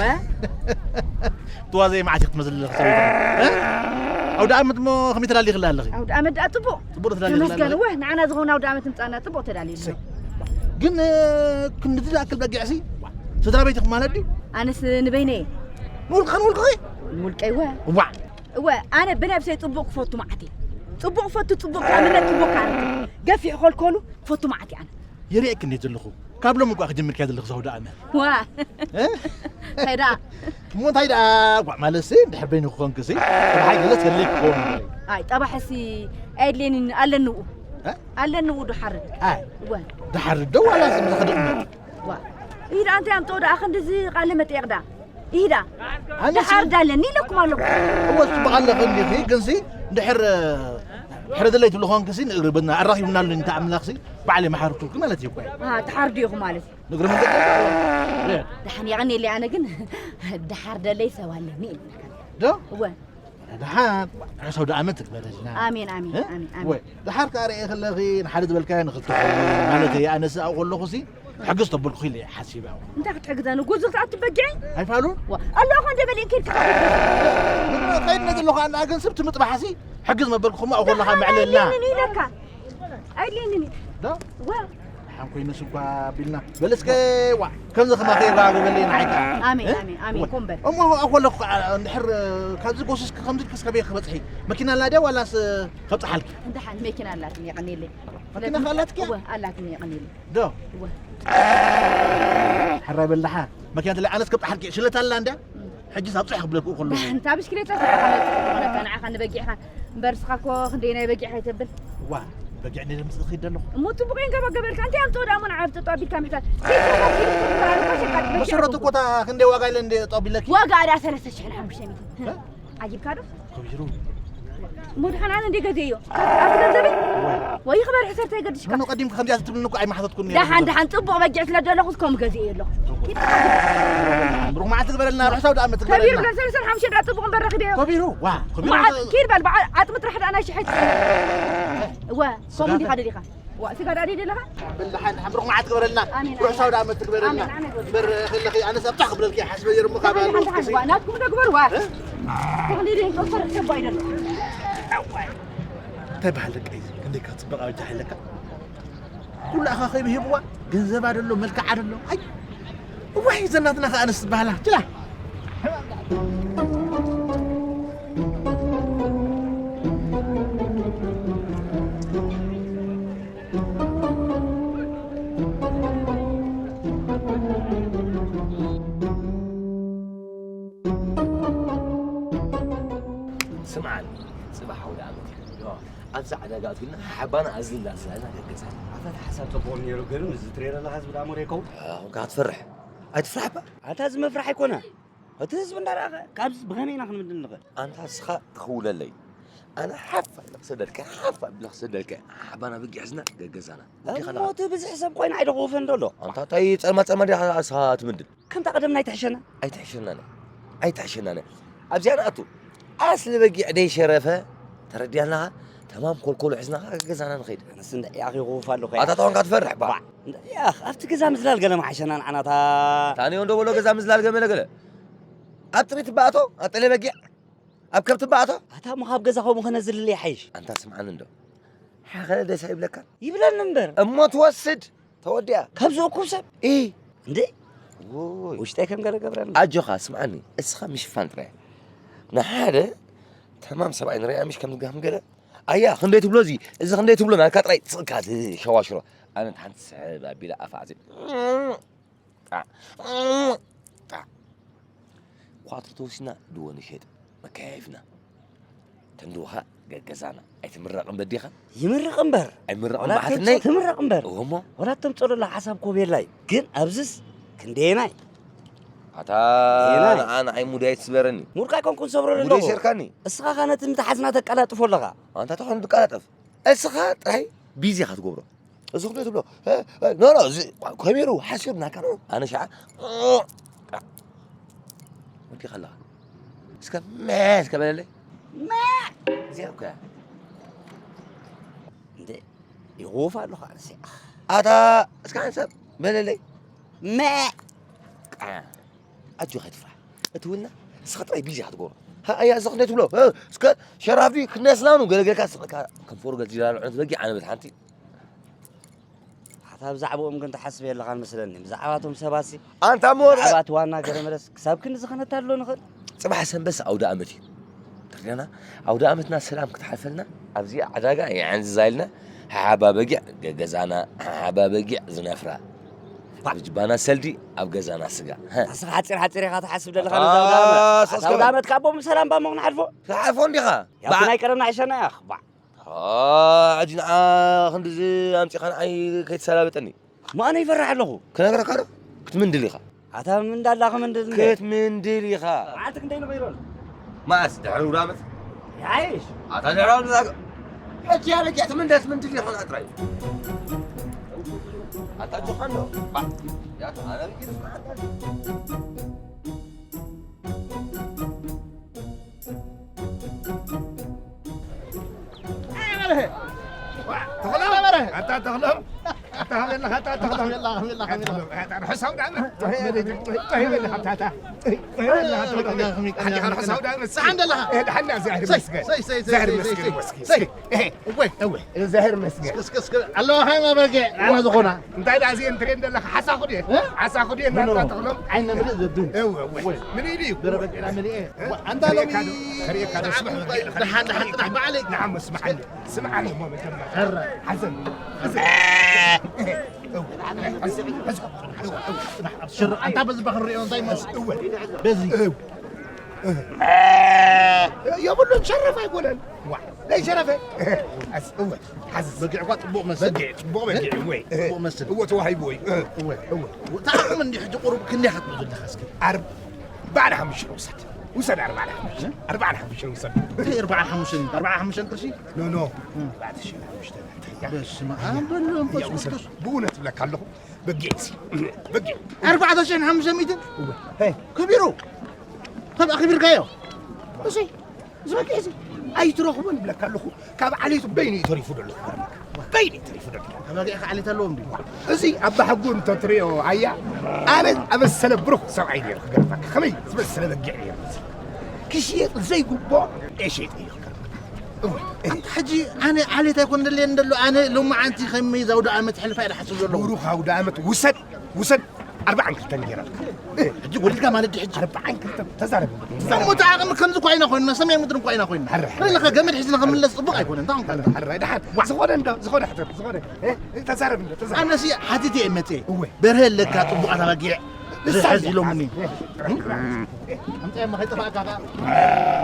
ትዋዘይ መዓት ኢኺ ትመስሊ ዘለኺ ሰበይቲ። እ? ኣውደ ዓመት እሞ ከመይ ተዳሊኽላ ኣለኺ? ኣውደ ዓመት ደኣ ጽቡቕ። ጽቡቕ ተዳሊኽላ ተመስገን። ኣለኺ? ወ፣ ንዓና ዝኸውን ኣውደ ዓመት ምጻና ጽቡቕ ተዳልዩ ኣሎ። ግን፣ እ፣ ክንድዚ ዝኣክል በጊዕሲ ስድራ ቤት ኢኹም ማለት ድዩ? ኣነስ ንበይነይ እየ። ንውልቕኺ፣ ንውልቕኺ? ንውልቀይ ወ። እዋዕ። እወ፣ ኣነ ብነብሰይ ጽቡቕ ክፈቱ መዓት እየ። ጽቡቕ ክፈቱ፣ ጽቡቕ ካምነት፣ ጽቡቕ ካርት። ገፊሕ ከልከሉ ክፈቱ መዓት እየ ኣነ። የርእየኪ እንዴ ዘለኹ? ካብ ሎሚ እኳ ክጅምር ከያ ዘለኹ ሰው ደኣ መን? ዋ። እ? እንታይ ደኣ? እሞ እንታይ ደኣ? ጓዕ ማለትሲ፣ እንድሕር በይኑ ክኾንክሲ፣ ጥርሓይ ገለስ የለይ ክኸውን እምበይ። ኣይ፣ ጠባሕሲ ኣየድልየኒን ኣለንኡ። እ? ኣለንኡ ድሓርድ። ኣይ። እወ። ድሓርድ ዶ ዋላ ዝም ዝኽድቕ መ? ዋ። ይህ ደኣ እንታይ ኣምጠው ደኣ ክንድዚ ቃለ መጠየቕ ደኣ? ይህ ደኣ? ኣነ ድሓርድ ኣለኒ ኢለኩም ኣለኹ። እወ፣ ጽቡቕ ኣለኺ እንዲኺ፣ ግንሲ ድሕር፣ ድሕር ድለይ ትብሉ ኾንክሲ፣ ንእግሪ ብና ኣራኺብና ኣሎ እንተ ኣምላኽሲ፣ ባዕለይ መሓርኩልኪ ማለት እዩ እኮ። ኣሃ፣ ትሓርዱ ኢኹም ማለት እዩ። ንእግሪ መንገዲ። እ። ደሓን የቐንየለይ፣ ኣነ ግን ደሓር ደለይ ሰብ ኣለኒ ኢለካ። ዶ? እወ። ደሓን፣ ርሑስ ኣውደ ዓመት ይግበረልና። ኣሜን፣ ኣሜን፣ እ? ኣሜን፣ ኣሜን። ወይ፣ ደሓር ከኣ ርእየ ከለኺ፣ ንሓደ ዝበልካዮ ንኽትኾኒ፣ ማለት እየ፣ ኣነስ ኣብኡ ከለኹሲ፣ ሕግዝ ተበልኩ ኢለ እየ ሓሲበ ኣብኡ። እንታይ ክትሕግዘኒ? ጉዙል ትኣቱ በጊዐይ? ኣይፋሉን? ዋ፣ ኣለኹ እንደ በል እንኪድ ክትሕግዝ። ከይድነ ዘለኹ ኣና ግን ስብ ትምጥባሕሲ፣ ሕግዝ መበልኩኹማ ኣብኡ ከለኻ ደሓን መዕለልና። ኣይልንን ኢለካ። ኣይልንን። ዶ? ዋ። ሓን ኮይኑስ እኳ ቢልና። በል እስከ ዋ፣ ከምዚ ከማኸ ይረጋገበለይ ንዓይ ከኣ። ኣሜን፣ እ? ኣሜን፣ ኣሜን። ዋ። ኮምበል። እሞ ኣኮለኩ ከኣ እንድሕር ካብዚ ጎስስ ከምዚ ኢልክስ ከበይ ክበጽሒ? መኪና ኣላ ድያ ዋላስ ከብጽሓልኪ? እንተ ሓንቲ መኪና ኣላትኒ፣ የቐንየለይ። መኪና ከ ኣላትኪ? እወ፣ ኣላትኒ፣ የቐንየለይ። ዶ? እወ። ሕራይ በል ደሓ። መኪና ተለ ኣነስ ከብጽሓልኪ ሽለት ኣላ እንድያ? ሕጂስ ኣብጽሕ ክብለኩ ከሎ። እንታ ብሽክሌታ ተረኻ መጽእ፣ ንዓኻ ንበጊዕኻ። እምበር ንስኻ እኮ ክንደይ ናይ በጊዕኻ ኣይተብል። ዋ። በጊዕ ነይ ምጽእ ኺድ ኣለኹ። እሞ ጽቡቕ እየን ገባ ገበልካ። እንታይ ኣምጽኦ ደኣ እሞ ንዓብ ጥጦ ኣቢልካ ምሕታት? ከይትረኸብ ከይትረኸብ ከይትረኸብ መሰረቱ እኮ እታ ክንደይ ዋጋ ኢለ እንደ ጠቢለኪ? ዋጋ ኣዳ ሰለስተ ሽሕን ሓሙሽተ ሚእትን። እ? ዓጊብካ ዶ? ከቢሩ። እሞ ድሓን ኣነ እንደ ገዜዮ። ኣብዚ ገንዘበይ? ወይ ክበር ሕሰርተ ይገድሽካ። ምኑ ቀዲምኪ ከምዚኣ ትብልኒ እኮ ኣይመሓተትኩን ነይረ። ደሓን፣ ደሓን ጽቡቕ በጊዕ ስለ ደለኹስ ከምኡ ገዜዮ ኣለኹ። ኪድ ብሩኽ መዓልቲ ግበረልና፣ ርሑስ ኣውደ ዓመት ከቢሩ ግበረልና። ብለን ሰለስተ ሓሙሽተ ደኣ ጽቡቕ እምበር ረኺበዮ። ከቢሩ፣ ዋ፣ ከቢሩ። መዓል-፣ ኪድ በል፣ በዓል ዓጽሚ ጥራሕ ደኣ ናይ ሽሕት። እወ፣ ስጋ ከምኡ እንዲኻ ከ? ደሊኻ? ዋ፣ ስጋ ደኣ ደሊኻ? በል፣ ደሓን፣ ደሓን፣ ብሩኽ መዓልቲ ግበረልና። ኣሜን፣ ርሑስ ኣውደ ዓመት ግበረልና። ኣሜን፣ ኣሜን። እምበር፣ ከለኺ፣ ኣነስ ኣብታ ክብለልኪ ሓስበ ነይረ እሞ፣ ካብ ደሓን፣ ደሓን፣ ኣለኹ ደሓን። ዋ፣ ናትኩም ዶ ግበሩ፣ ዋ። እ? ተኽሊል ይንቀፈር፣ ተባይ ደሎ። እንታይ በሃል ደቀይ፣ ክንደይ ካብ ጽቡቕ ኣበጃ ሓይለካ? ኩሉ ኣኻኺቡ ሂብዋ፣ ገንዘባ ደሎ፣ መልክዓ ደሎ። ኣይ፣ እዋይ፣ ዘናትና ከኣ ኣነስ ዝበሃላ። ችላ። ስምዓኒ፣ ጽባሕ ኣውደ ዓመት እዩ። ኣብዚ ዕዳጋ ኣትዩና ሓባና ኣዝልና ስላልና ገገዛ። ኣታ እቲ ሓሳብ ጽቡቕ ነይሩ፣ ግን እዚ ትሬለር ለኻ ዝብል ኣእምሮ ይከውን? ኣዎ፣ ካብ ትፈርሕ። ኣይትፍራሕ እባ። ኣታ እዚ መፍራሕ ኣይኮነ። እቲ ህዝቢ እንዳረኣኸ፣ ካብዚ ብኸመይ ኢና ክንምድን ንኽእል? ኣንታ እስኻ ትኽውለለይ። ኣነ ሓፍ ኣቢለ ክሰደልካ፣ ሓፍ ኣቢለ ክሰደልካ። ሓባና በጊዕ ሒዝና ገገዛና። ወዲኻ እሞ እቲ ብዝሒ ሰብ ኮይና ኣይደ ክውፈን ዶ ኣሎ? ኣንታ እንታይ ጸልማ ጸልማ ዲኻ እስኻ ትምድን? ከምታ ቀደምና ኣይትሕሸና። ኣይትሕሸናነ። ኣይትሕሸናነ። ኣብዚኣ ንኣቱ። ኣስሊ በጊዕ ደይሸረፈ፣ ተረዲኣናኻ? ተማም ኮልኮሎ ሒዝናኻ ገዛና ንኸይድ። ኣነስ እንድዒ ኣኺ ክውፍ ኣለኹ፣ ኣታ ተኾንካ ትፈርሕ፣ ባ። ባዕ። እንድዒ ኣኽ፣ ኣብቲ ገዛ ምዝላል ገለ መሓሸና ንዓናታ። ታንዮ እንዶ በሎ ገዛ ምዝላል ገመለ ገለ። ኣብ ጥሪት ባእቶ፣ ኣብ ጠለ በጊዕ፣ ኣብ ከብቲ ባእቶ። ኣታ እሞ ካብ ገዛ ከምኡ ከነዝልል ይሓይሽ። ኣንታ ስምዓኒ እንዶ። ሓኸለ ደስ ኣይብለካን? ይብለኒ እምበር። እሞ ትወስድ። ተወዲኣ። ካብዚ እኩብ ሰብ? ኢ። እንዴ? ውይ። ውሽጠይ ከም ገለ ገብረኒ። ኣጆኻ፣ ስምዓኒ፣ እስኻ ምሽፋን ጥራይ። ንሓደ ተማም ሰብኣይ ንሪኣ ምሽ ከም ዝጋም ገለ። ኣያ፣ ክንደይ ትብሎ እዚ? እዚ ክንደይ ትብሎ? ናትካ ጥራይ ስቕካ ትሸዋሽሮ። ኣነ ሓንቲ ስሕብ ኣቢለ ኣፋ ኣዜ። ጣዕ። ጣዕ። ኳትሪ ተወሲና ድወ ንሸጥ መከያይፍና። ተንድወኻ ገገዛና ኣይትምረቕን በዲኻ? ይምረቕ እምበር። ኣይምረቕን ወላ ባሕትነይ? ተምጽኦ ትምረቕ እምበር። እወ እሞ? ወላ ተምጽኦ ደላ ሓሳብ ኮብ የላይ። ግን ኣብዝስ ክንደየናይ? ኣታ ክንደየናይ? ንዓ ንዓይ ሙዳይ ትስበረኒ። ሙድካ ኣይኮንኩን ሰብሮ ሙዳይ ኣለኹ። ሴርካኒ። እስኻ ኸ ነቲ ምትሓዝና ተቀላጥፎ ኣለኻ። ኣንታ ተኾን ትቀላጠፍ። እስኻ ጥራይ ቢዚ ኢኻ ትገብሮ። እዚ ክንደይ ትብሎ? እ፣ እ፣ ኖ፣ ኖ፣ እዚ ከቢሩ ሓሲሩ ናካ ነው። ኣነ ሸዓ፣ ወዲኻ ኣለኻ። እስከ መ፣ እስከ በለለይ። መ። እዚኣ እኮ እያ። እንዴ፣ ይኹፍ ኣለኹ ኣነስ። ኣታ፣ እስከ ሓንሳብ በለለይ። መ። ቃ። ኣጆኻ ኣይትፍራሕ። እቲ ውልና ንስኻ ጥራይ ቢዚ ክትገብሮ። ሃ፣ ኣያ፣ እዚ ክንደይ ትብሎ? እ፣ እስከ ሸራፊ ክነስናኑ ገለገልካ ስቕካ ከም ፎርገል ዚላሉ ዕንት በጊዕ ኣነ በቲ ሓንቲ። ኣታ ብዛዕባኦም ግን ትሓስብ የለኻን መስለኒ። ብዛዕባ እቶም ሰባትሲ፣ ኣንታ እሞ ብዛዕባ እቲ ዋና ገለ መለስ ክሳብ ክንዲ ዝኸነታ ኣሎ ንኽእል። ጽባሕ ሰንበት ኣውደ ኣመት እዩ። ተረዲእና? ኣውደ ኣመትና ሰላም ክትሓልፈልና ኣብዚኣ ዕዳጋ የዕንዝዛ ኢልና ሓሓባ በጊዕ ገገዛና፣ ሓሓባ በጊዕ ዝነፍራ። ኣብ ጅባና ሰልዲ፣ ኣብ ገዛና ስጋ። ሃ። ኣስኻ ሓጺር ሓጺር ኢኻ ትሓስብ ዘለኻ ኣታ ነዛ ኣውደ ኣመት። ኣታ ኣስኻ ኣውደ ኣመት ካቦ ብሰላም ባሞ ክንሓልፎ? ትሓልፎ እንዲኻ። ያብቲ ባዕ። ናይ ቀደምና ዕሸና ኢኻ። ባዕ። አ፣ ሕጂ ንዓ ክንድዚ ኣምጺኻ ንዓይ ከይትሰላበጠኒ። እሞ ኣነ ይፈርሕ ኣለኹ። ክነግረካ ዶ? ክትምንድል ኢኻ። ኣታ ምንዳላ ክምንድል እንደ? ክትምንድል ኢኻ። መዓልቲ ክንደይ ንቕይሮ ኣሎ? መዓስ? ድሕሪ ውዳመት? ይሓይሽ። ኣታ ድሕሪ ውዳመት? ሕጂ ኣበጊዕ ትምንደስ ምንድል ኢኻ ጥራይ። ኣታ ጆኻን ዶ? ባ። ያታ ኣነ ብጊ ስምዓታ። ተኽሎም! ኣታ ተኽሎም! ኣታ ኸመይ ኣለኻ? ኣታ ተኽሎም! ኣታ ርሑስ ኣውደ ዓመት! ኣታ ርሑስ ኣውደ ዓመት! ደሓን ዲኻ? ርሑስ ኣውደ ዓመት! ደሓን ኣለኻ? እ፣ ደሓን እያ፣ እግዚኣብሔር ይመስገን። ሰይ፣ ሰይ፣ ሰይ፣ እግዚኣብሔር ሰይ፣ ይመስገን። ሰይ። እስኪ፣ እህ፣ እወ፣ እወ። እግዚኣብሔር ይመስገን። እስኪ፣ እስኪ፣ ኣለዋ ኸዓ በጊዕ፣ ኣነ ዝኾና። እንታይ ደኣ እዚኤን ትሪኤን ዘለኻ? ሓሳኹ ድየ? እ? ሓሳኹ ድየ? ምኑ? እናንተ ተኽሎም? ዓይነ ምልእ ዘብል። እወ፣ እወ። እወ። ምልእ ድዩ? በረ በጊዕና ምልኤ። እ? ዋ፣ ኣንታ ሎሚ ከርእየካ ዶ? ከርእየካ ዶ? ስምዕ፣ ደሓን፣ ደሓን፣ ጽናሕ በዓለይ። ንዓም፣ ስምዓኒ። ስምዓኒ እሞ መጀመርያ። ሕረ። ሓዘን። ሓዘን። እወ። ሽር፣ ኣንታ በዚ በኽሪ ሪኦ እንታይ ማለት? እወ። በዚ። እወ። የብሉን፣ ሸረፍ ኣይኮነን። ዋ፣ ናይ ሸረፈ። ኣስ-፣ እወ፣ ሓዝስ። በጊዕ እኳ ጽቡቕ መስል። በጊዕ፣ ጽቡቕ በጊዕ፣ እወ። ጽቡቕ መስል። እወ፣ ተዋሂብዎ እዩ። እወ፣ እወ። ተዓቕም እንዲህ ሕጂ ቁሩብ ክንደይ ክትብሉ ዘለኻ እስኪ? ኣርባዕን ሓሙሽተን ውሰድ። ውሰድ፣ ኣርባዕን ሓሙሽተን። ኣርባዕን ሓሙሽተን ውሰድ። እንታይ ኣርባዕን ሓሙሽተን? ኣርባዕን ሓሙሽተን ቅርሺ? ኖ፣ ኖ። እም። ኣርባዕተ ሽሕን ሓሙሽተን። በስመ ኣብ ወወልድ ወመንፈስ ቅዱስ። ብእውነት እብለካ ኣለኹ። በጊዕ ሲ፣ በጊዕ። ኣርባዕተ ሽሕን ሓሙሽተ ሚእትን? እወ። ሄ። ከቢሩ። ካብ ኣኽቢርካዮ? እዚ፣ እዚ በጊዕ እዚ ኣይትረኽቦን እብለካ ኣለኹ። ካብ ዓሌቱ በይኑ እዩ ተሪፉ ዘሎ። በይኑ እዩ ተሪፉ ዘሎ። ኣባጊዕ ከ ዓሌት ኣለዎም ድዩ? እዚ ኣባ ሕጉ እንተትሪኦ ኣያ፣ ኣነ ኣበሰለ ብሩኽ ሰብኣይ ነይሩ ክገርመካ። ከመይ ዝበሰለ በጊዕ ነይሩ። ክሽየጥ ዘይግቦ እየ ሸይጠ እዩ ክገርመካ። እወ። ኣንታ ሕጂ ኣነ ዓሌት ኣይኮን ደልየን ደሎ፣ ኣነ ሎማዓንቲ ከመይ ኣውደ ኣመት ሕልፋ ኢለ ሓስብ ዘለኹ። ብሩኽ ኣውደ ኣመት ውሰድ፣ ውሰድ፣ ኣርባዓን ክልተን ገይረልካ። እ። ሕጂ ጎዲልካ ማለት ድዩ ሕጂ? ኣርባዓን ክልተን ተዛረብ። እሞ እቲ ዓቕሚ ከምዚ እኮ ኢና ኮይንና፣ ሰማይ ምድሪ እኮ ኢና ኮይንና። ሕረ፣ ሕረ። ርኢኻ ገመድ ሒዝና ከምለስ ጽቡቕ ኣይኮነን፣ እንታይ ኾንካ? ሕረ፣ ሕረ፣ ደሓን። ዋ። ዝኾነ እንዶ፣ ዝኾነ ሕተት፣ ዝኾነ። እ፣ እ፣ ተዛረብ እንዶ፣ ተዛረብ። ኣነሲ ሓቲተ እየ መጽየ። እወ። በርሀ ኣለካ ጽቡቓት ኣባጊዕ ንሳ ዝሕዝ እያ። ኢሎምኒ። እ፣ እ፣ ኣምጻዮማ ከይጠፋእካ ከኣ።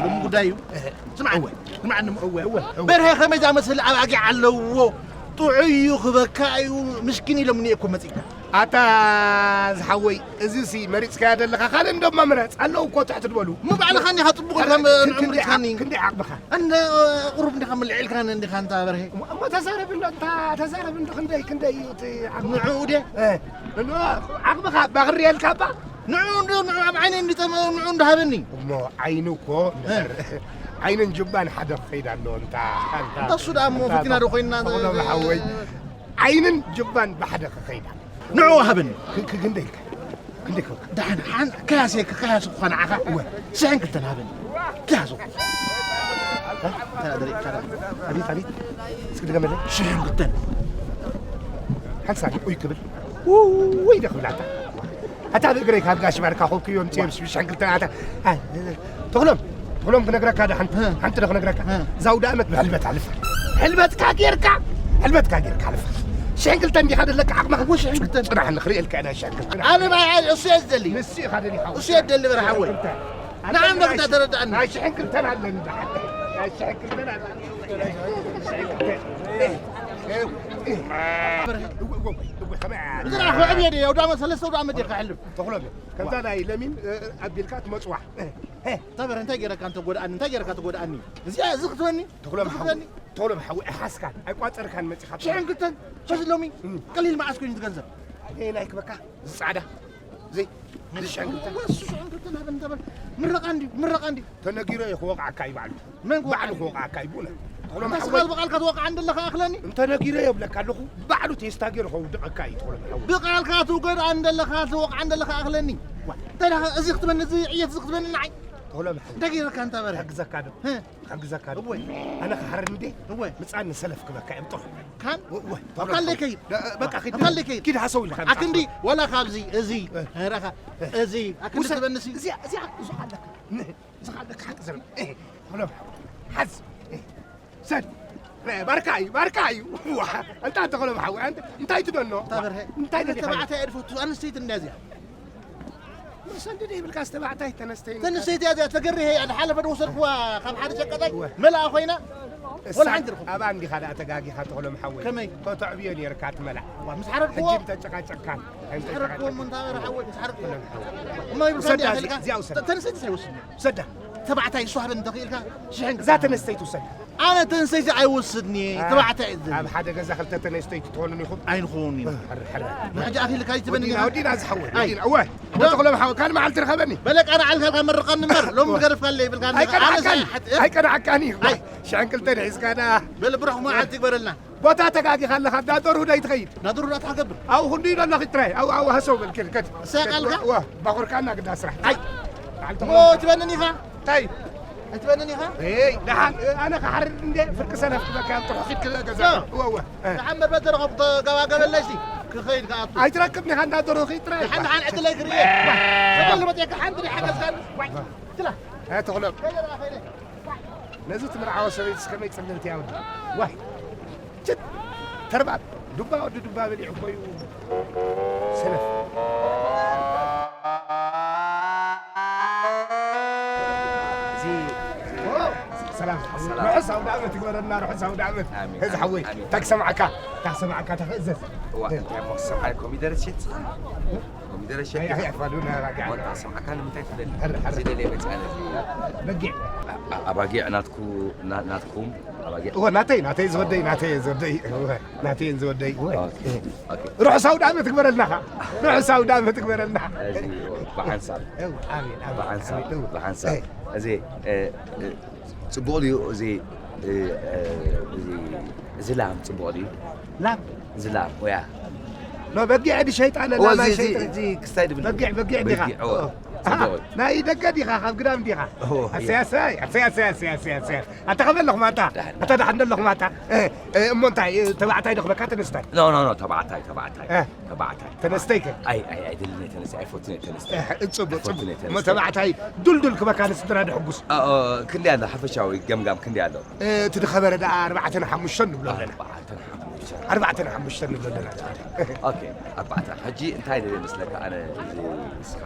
ሎሚ ጉዳይ እዩ። እ። ስምዓኒ፣ እወ። ስምዓኒ እሞ። እወ፣ እወ፣ እወ። በርሀ ከመይ ዝኣመሰለ ኣባጊዕ ኣለዎ፣ ጥዑይ እዩ፣ ክበካ እዩ፣ ምስኪን ኢሎምኒ እኮ መጺእካ። ኣታ ዝሓወይ፣ እዚሲ መሪጽካዮ ዘለኻ ካልእ እንዶ ምረጽ። ኣለዉ እኮ ትሕት ዝበሉ። እሞ ባዕልኻ እንዲኻ ጽቡቕ ኢልካ ም-፣ ክንደይ ንዕኡ መሪጽካኒ። ዓቕ-፣ ክንደይ ዓቕምኻ? እንደ ቁሩብ እንዲኻ ምልዒ ኢልካኒ እንዲኻ እንታ በርሀ። እሞ፣ እሞ ተዛረብ እንዶ፣ እንታ ተዛረብ እንዶ፣ ክንደይ፣ ክንደይ እዩ እቲ ዓቕምኻ? ንዕኡ ድየ? እ፣ ንዕኡ ዓቕምኻ ባኽሪ የልካ እባ? ንዕኡ እንዶ፣ ንዕኡ ኣብ ዓይነይ እንዲጠመ-፣ ንዕኡ እንዳሃበኒ። እሞ ዓይኑ እኮ እ። እንድሕር ዓይንን ጅባን ሓደ ክኸይድ ኣለዎ። እንታ፣ እንታ፣ እንታ እሱ ደኣ እሞ እንታ ፈቲና ዶ ኮይንና ተኽሎም ዝ-፣ ሓወይ፣ ዓይንን ጅባን ብሓደ ክኸይድ ኣለዎ። ንዕኡ ሃበኒ። ክ-፣ ክ-፣ ክንደይ ኢልካ? ክንደይ ኢልካ? ደሓን፣ ሓን-፣ ከያሰ-፣ ከያሰ እኳ ንዓኻ። እወ። ሽሕን ክልተን ሃበኒ። ከያሰ እኳ። እ? እንታይ ደሪቕካ ደኣ? ኣቤት፣ ኣቤት። እስኪ ድገመለይ። ሽሕን ክልተን። ሓንሳብ ኡይ ክብል። ውይ ዶ ክብላታ። ኣታ ብእግረይ ካብ ጋሽ ባርካ ኮብክዮ ምጽኦም ሽሕን ክልተን ኣታ። ኣ፣ ተኽሎም፣ ተኽሎም ክነግረካ ዶ ሓንቲ፣ እ። ሓንቲ ዶ ክነግረካ? እ። እዛ ኣውደ ኣመት ብሕልበት ኣልፋ። ሕልበትካ ጌርካ፣ ሕልበትካ ጌርካ ኣልፋ። ሽሕን ክልተን ዲኻ ደለካ ዓቕምኻ? እወ፣ ሽሕን ክልተን። ጽናሕ ንኽርእየልካ ኢና ሽሕን ክልተን። ኣነ ባይ፣ ኣይ፣ እሱ እየ ዝደሊ። ንሱ ኢኻ ደሊኻ። እሱ እየ ዝደሊ በርሃ ሓወይ። ሽሕን ክልተን። ንዓም ዶ ክዳ ተረዳእኒ? ናይ ሽሕን ክልተን ኣለኒ ደሓን። ናይ ሽሕን ክልተን ኣለኒ። ሽሕን ክልተን። እ፣ እ፣ እ። እወ፣ እወ፣ እወ፣ ከመይ ኣለ? እዛ ክዕብየ ድየ? ኣውደ ኣመት፣ ሰለስተ ኣውደ ኣመት ድየ ከሕልፍ? ተኽሎም፣ ከምዛ ናይ ለሚን፣ እ፣ ኣቢልካ ትመጽዋ። እ፣ እ። ተበር፣ እንታይ ገይረካ እንተ ጎድኣኒ? እንታይ ገይረካ ትጎድኣኒ? እዚኣ፣ እዚ ክትበኒ? ተኽሎም እዚ ሓው-፣ ክትበኒ? ተኽሎም ሓው፣ ኣይሓዝካን፣ ኣይቋጸርካን መጺኻ። ሽሕን ክልተን፣ ሕዚ ሎሚ እም። ቀሊል መዓስ ኮይኑ እቲ ገንዘብ? ኣየ፣ ናይ ክበካ፣ እዚ ጻዕዳ፣ እዚ፣ እዚ ሽሕን ክልተን። እወ፣ እሱ ሽሕን ክልተን ሃበኒ ተበር። ምረቓ እንድዩ፣ ምረቓ እንድዩ። ተነጊሮ እየ ክወቕዓካ እዩ ባዕሉ። መን ክወቕዓኒ? ባዕሉ ክወቕዓካ እዩ ብእውነት። ተኽሎም ኣታ ሓወይ። ስኻ ብቓልካ ትወቕዓኒ ዘለኻ ኣኽለኒ? እንተ ነጊረ የብለካ ኣለኹ፣ ባዕሉ ቴስታ ገይሩ ከውድቐካ እዩ ተኽሎም ሓወይ። ብቓልካ ትጎድኣኒ ዘለኻ፣ ትወቕዓኒ ዘለኻ ኣኽለኒ። ዋ፣ እንታይ ደኣ እዚ ክትበኒ፣ እዚ ዕየት እዚ ክትበኒ ንዓይ? ተኽሎም ሓወይ። እንታይ ገይረካ እንታ በረ? ክሕግዘካ ዶ? ህ። ክሕግዘካ ዶ? እወ። ኣነ ክሓርድ እንዴ? እወ። ምጻን ንሰለፍ ክበካ እዮም ጥራሕ። ካን? እወ፣ እወ። ኣካል ለይ ከይድ። ደ-፣ በቃ ኪድ። ኣካል ለይ ከይድ። ኪድ ሃሰው ኢልካ ኣክንዲ፣ ወላ ካብዚ፣ እዚ፣ እ። ረኻ፣ እ። እዚ፣ ኣክንዲ ውሰድ። ትበንሲ። እዚኣ፣ እዚኣ፣ እዚኣ ኣለካ። ን-፣ ዝኻለካ ሓቂ ዘረብ። እ፣ ተኽሎም ሓወይ። ሓዝ። እ፣ ሰድ። እ፣ ባርካ እዩ፣ ባርካ እዩ። ዋ፣ እንታ ተኽሎም ሓወይ፣ ኣንተ እንታይ ትደኖ? እንታይ በርሀ? እንታይ ኣነ ደሊኻ? ተባዕታይ እየ ዝፈቱ፣ ኣንስተይቲ እንድያ እዚኣ። ሰንደደ ይብልካ፣ ዝተባዕታይ ተነስተይን ተነስተይቲ እያ እዚኣ፣ ተገሪሀ እያ። ዝሓለፈ ዝወሰድኩዋ ካብ ሓደ ሸቀጣይ እወ። መላኣ ኮይና፣ እሳ ወላ ሓንቲ ረኹ። ኣብኣ እንዲኻ ደኣ ተጋጊኻ ተኽሎም ሓወይ። ከመይ? ከተዕብዮ ነይርካ ትመላእ። ዋ፣ ምስ ሓረድክዎ? ሕጂ እንተጨቃጨቅካን፣ ምስ ሓረድክዎ ኣይምተጨቃጨቅካን። እሞ እንታይ በረ ሓወይ፣ ምስ ሓረድክዎ? ተኽሎም ሓወይ። እሞ ይብልካ ውሰዳ፣ እንዲያ እዚ፣ ኸልካ? እዚኣ ውሰዳ። ተ-፣ ተነስተይቲ ሳይወስድ። ውሰዳ። ተባዕታይ እሱ ሃበኒ እንተኽኢልካ፣ ሽሕን እዛ ተነስተይቲ ውሰዳ። ኣነ ተንሰይቲ ኣይወስድን እየ፣ አ፣ ተባዕታይ እየ ዝደሊ። ኣብ ሓደ ገዛ ክልተ ተነስተይቲ ትኾኑን ኢኹም? ኣይንኾኑን ኢና። ሕረ፣ ሕረ። ንሕጂ ኣኺልካ ኣይትበኒ ወዲና፣ ኢኻ? ወዲና ዝሓወይ፣ ኣይ። ወዲና። እወ፣ ዶ? ወተኽሎም ሓወይ፣ ካልእ መዓልቲ ርኸበኒ። በለ፣ ቀና ዓልካ ኢልካ መርቐኒ እምበር፣ ሎሚ እወ። ገደፍካ ኣለ ይብልካ ኣለኻ። ኣነ ኣይቀናዕካን፣ ሳይ-፣ ሓት-፣ ኣይቀናዕካን እዩ። ኣይ። ሽሕን ክልተን ሒዝካ ዳ። በለ፣ ብሩኽ መዓልቲ ይግበረልና። ቦታ ተጋጊኻ ኣለኻ፣ እንዳ ዶርሁ ዶ ይትኸይድ? እንዳ ዶርሁ ዶ ትሓገብር? ኣብኡ ክንዲ ኢሎ ኣለኺ ጥራይ፣ ኣብኡ፣ ኣብኡ ሃሰው በል፣ ከድ፣ ከድ። እሰይ፣ ከድ፣ ቃልካ? ወ-፣ ወ-፣ ባኹርካና ግዳ ስራሕ። ኣይ። በዓል ተኽሎ። ኦ፣ ትበንን ኢኻ? እንታይ? ኣይትበንን ኢኻ? ኤይ፣ ደሓን፣ እ፣ ኣነ ክሓርድ እንዴ፣ ፍርቂ ሰለፍ ክበካ፣ ኣብ ጥርሑ ኪድ ክልእ ገዛ። ዮ። እወ፣ እወ። እ። ደሓን መርበብ ተረኸብኩ፣ ተጋባገበለይ እስቲ። ክኸይድ ከኣቱ። ኣይትረክብን ኢኻ፣ እንዳ ዶርሁ ኺድ ጥራይ። ደሓን፣ ደሓን ዕድለይ ክርኢ። ዋ። ሰበል መጤካ ሓንቲ ደይ ሓገዝካኒ። ዋይ። ትላ። እ፣ ተኽሎ። ከይደ ደኣ፣ ከይደ። ነዚ ትምርዓዎ ሰበይትስ ከመይ ጽልምቲ እያ ወዲ። ዋይ። ችት! ተርባብ! ዱባ ወዲ ዱባ በሊዑ እኮ እዩ። ሰነፍ። ሰላም። ርሑስ ኣውደ ዓመት ይግበረልና፣ ርሑስ ኣውደ ዓመት። ኣሜን፣ እዚ ሓወይ፣ ኣሜን። እንታይ ክሰምዓካ? እንታይ ክሰምዓካ? ተኽእዘዝ። እዋ፣ እንታይ እሞ ክሰምዓኒ? ኮሚደረ ትሸይጥ? ኮሚደረ ትሸይጥ? ኣይ፣ ኣይ፣ ኣፋሉና፣ ኣባጊዕ። እሞ እንታይ ክሰምዓካ? ንምንታይ ትደሊ? ሕር፣ ሕር። ዝደለየ መጽኣነ። በጊዕ። ኣ-፣ ኣ-፣ ኣባጊዕ ናትኩ-፣ ና-፣ ናትኩም? ኣባጊዕ? እወ፣ ናተይ፣ ናተይ ዝወደይ፣ ናተይ ዝወደይ። እወ፣ ናተይ ዝወደይ። እወ። ኦኬ፣ ኦኬ። ርሑስ ኣውደ ዓመት ይግበረልና ኸኣ። ርሑስ ኣውደ ዓመት ይግበረልና። እዚ ብሓንሳብ። እወ፣ ኣሜን፣ ኣሜን፣ ብሓንሳብ፣ ኣሜን፣ እወ። ብሓንሳብ። እይ። እዚ፣ እ፣ እ፣ ጽቡቕ ድዩ? እዚ፣ እ፣ እ፣ እዚ፣ እዚ ላም ጽቡቕ ድዩ? ላም? እዚ ላም፣ ወያ። ኖ፣ በጊዕ ድዩ ሸይጣን? እወ፣ ላም እዚ፣ እዚ፣ ኣይሸይጥን። እዚ ክስታይ ድብል። በጊዕ፣ በጊዕ ዲኻ? በጊዕ፣ እወ። ኦ። ጽቡቕ። ናይ ደገ ዲኻ? ካብ ግዳም ዲኻ? እወ፣ ኣሰይ፣ እየ። ኣሰይ፣ ኣሰይ፣ ኣሰይ። ኣታ ከመይ ኣለኹም ኣታ? ደሓን። ኣታ ደሓን ዶ ኣለኹም ኣታ? እ፣ እ፣ እሞ እንታይ፣ እ፣ ተባዕታይ ዶ ክበካ ተነስታይ? ኖ፣ ኖ፣ ኖ፣ ተባዕታይ፣ ተባዕታይ። እ። ተባዕታይ። ተነስተይ ከ? ኣይ፣ ኣይ፣ ኣይደልን እየ ተነስተይ፣ ኣይፈቱን እየ ተነስተይ። እ፣ ጽቡቕ፣ ኣይፈቱን ጽቡቕ። እየ እሞ ተነስተይ። ተባዕታይ ዱልዱል ክበካ ንስድራ ደሕጉስ። እ፣ እ፣ ክንደይ ኣሎ፣ ሓፈሻዊ ገምጋም ክንደይ ኣሎ? እ፣ እቲ ዝኸበረ ደኣ ኣርባዕተን ሓሙሽተን ንብሎ ኣለና። ኣርባዕተን ሓሙሽተን። ኣርባዕተን ሓሙሽተን ንብሎ ኣለና። ኦኬ፣ ኣርባዕተ። ሕጂ እንታይ ደልየ መስለካ ኣነ፣ እዚ ንስኻ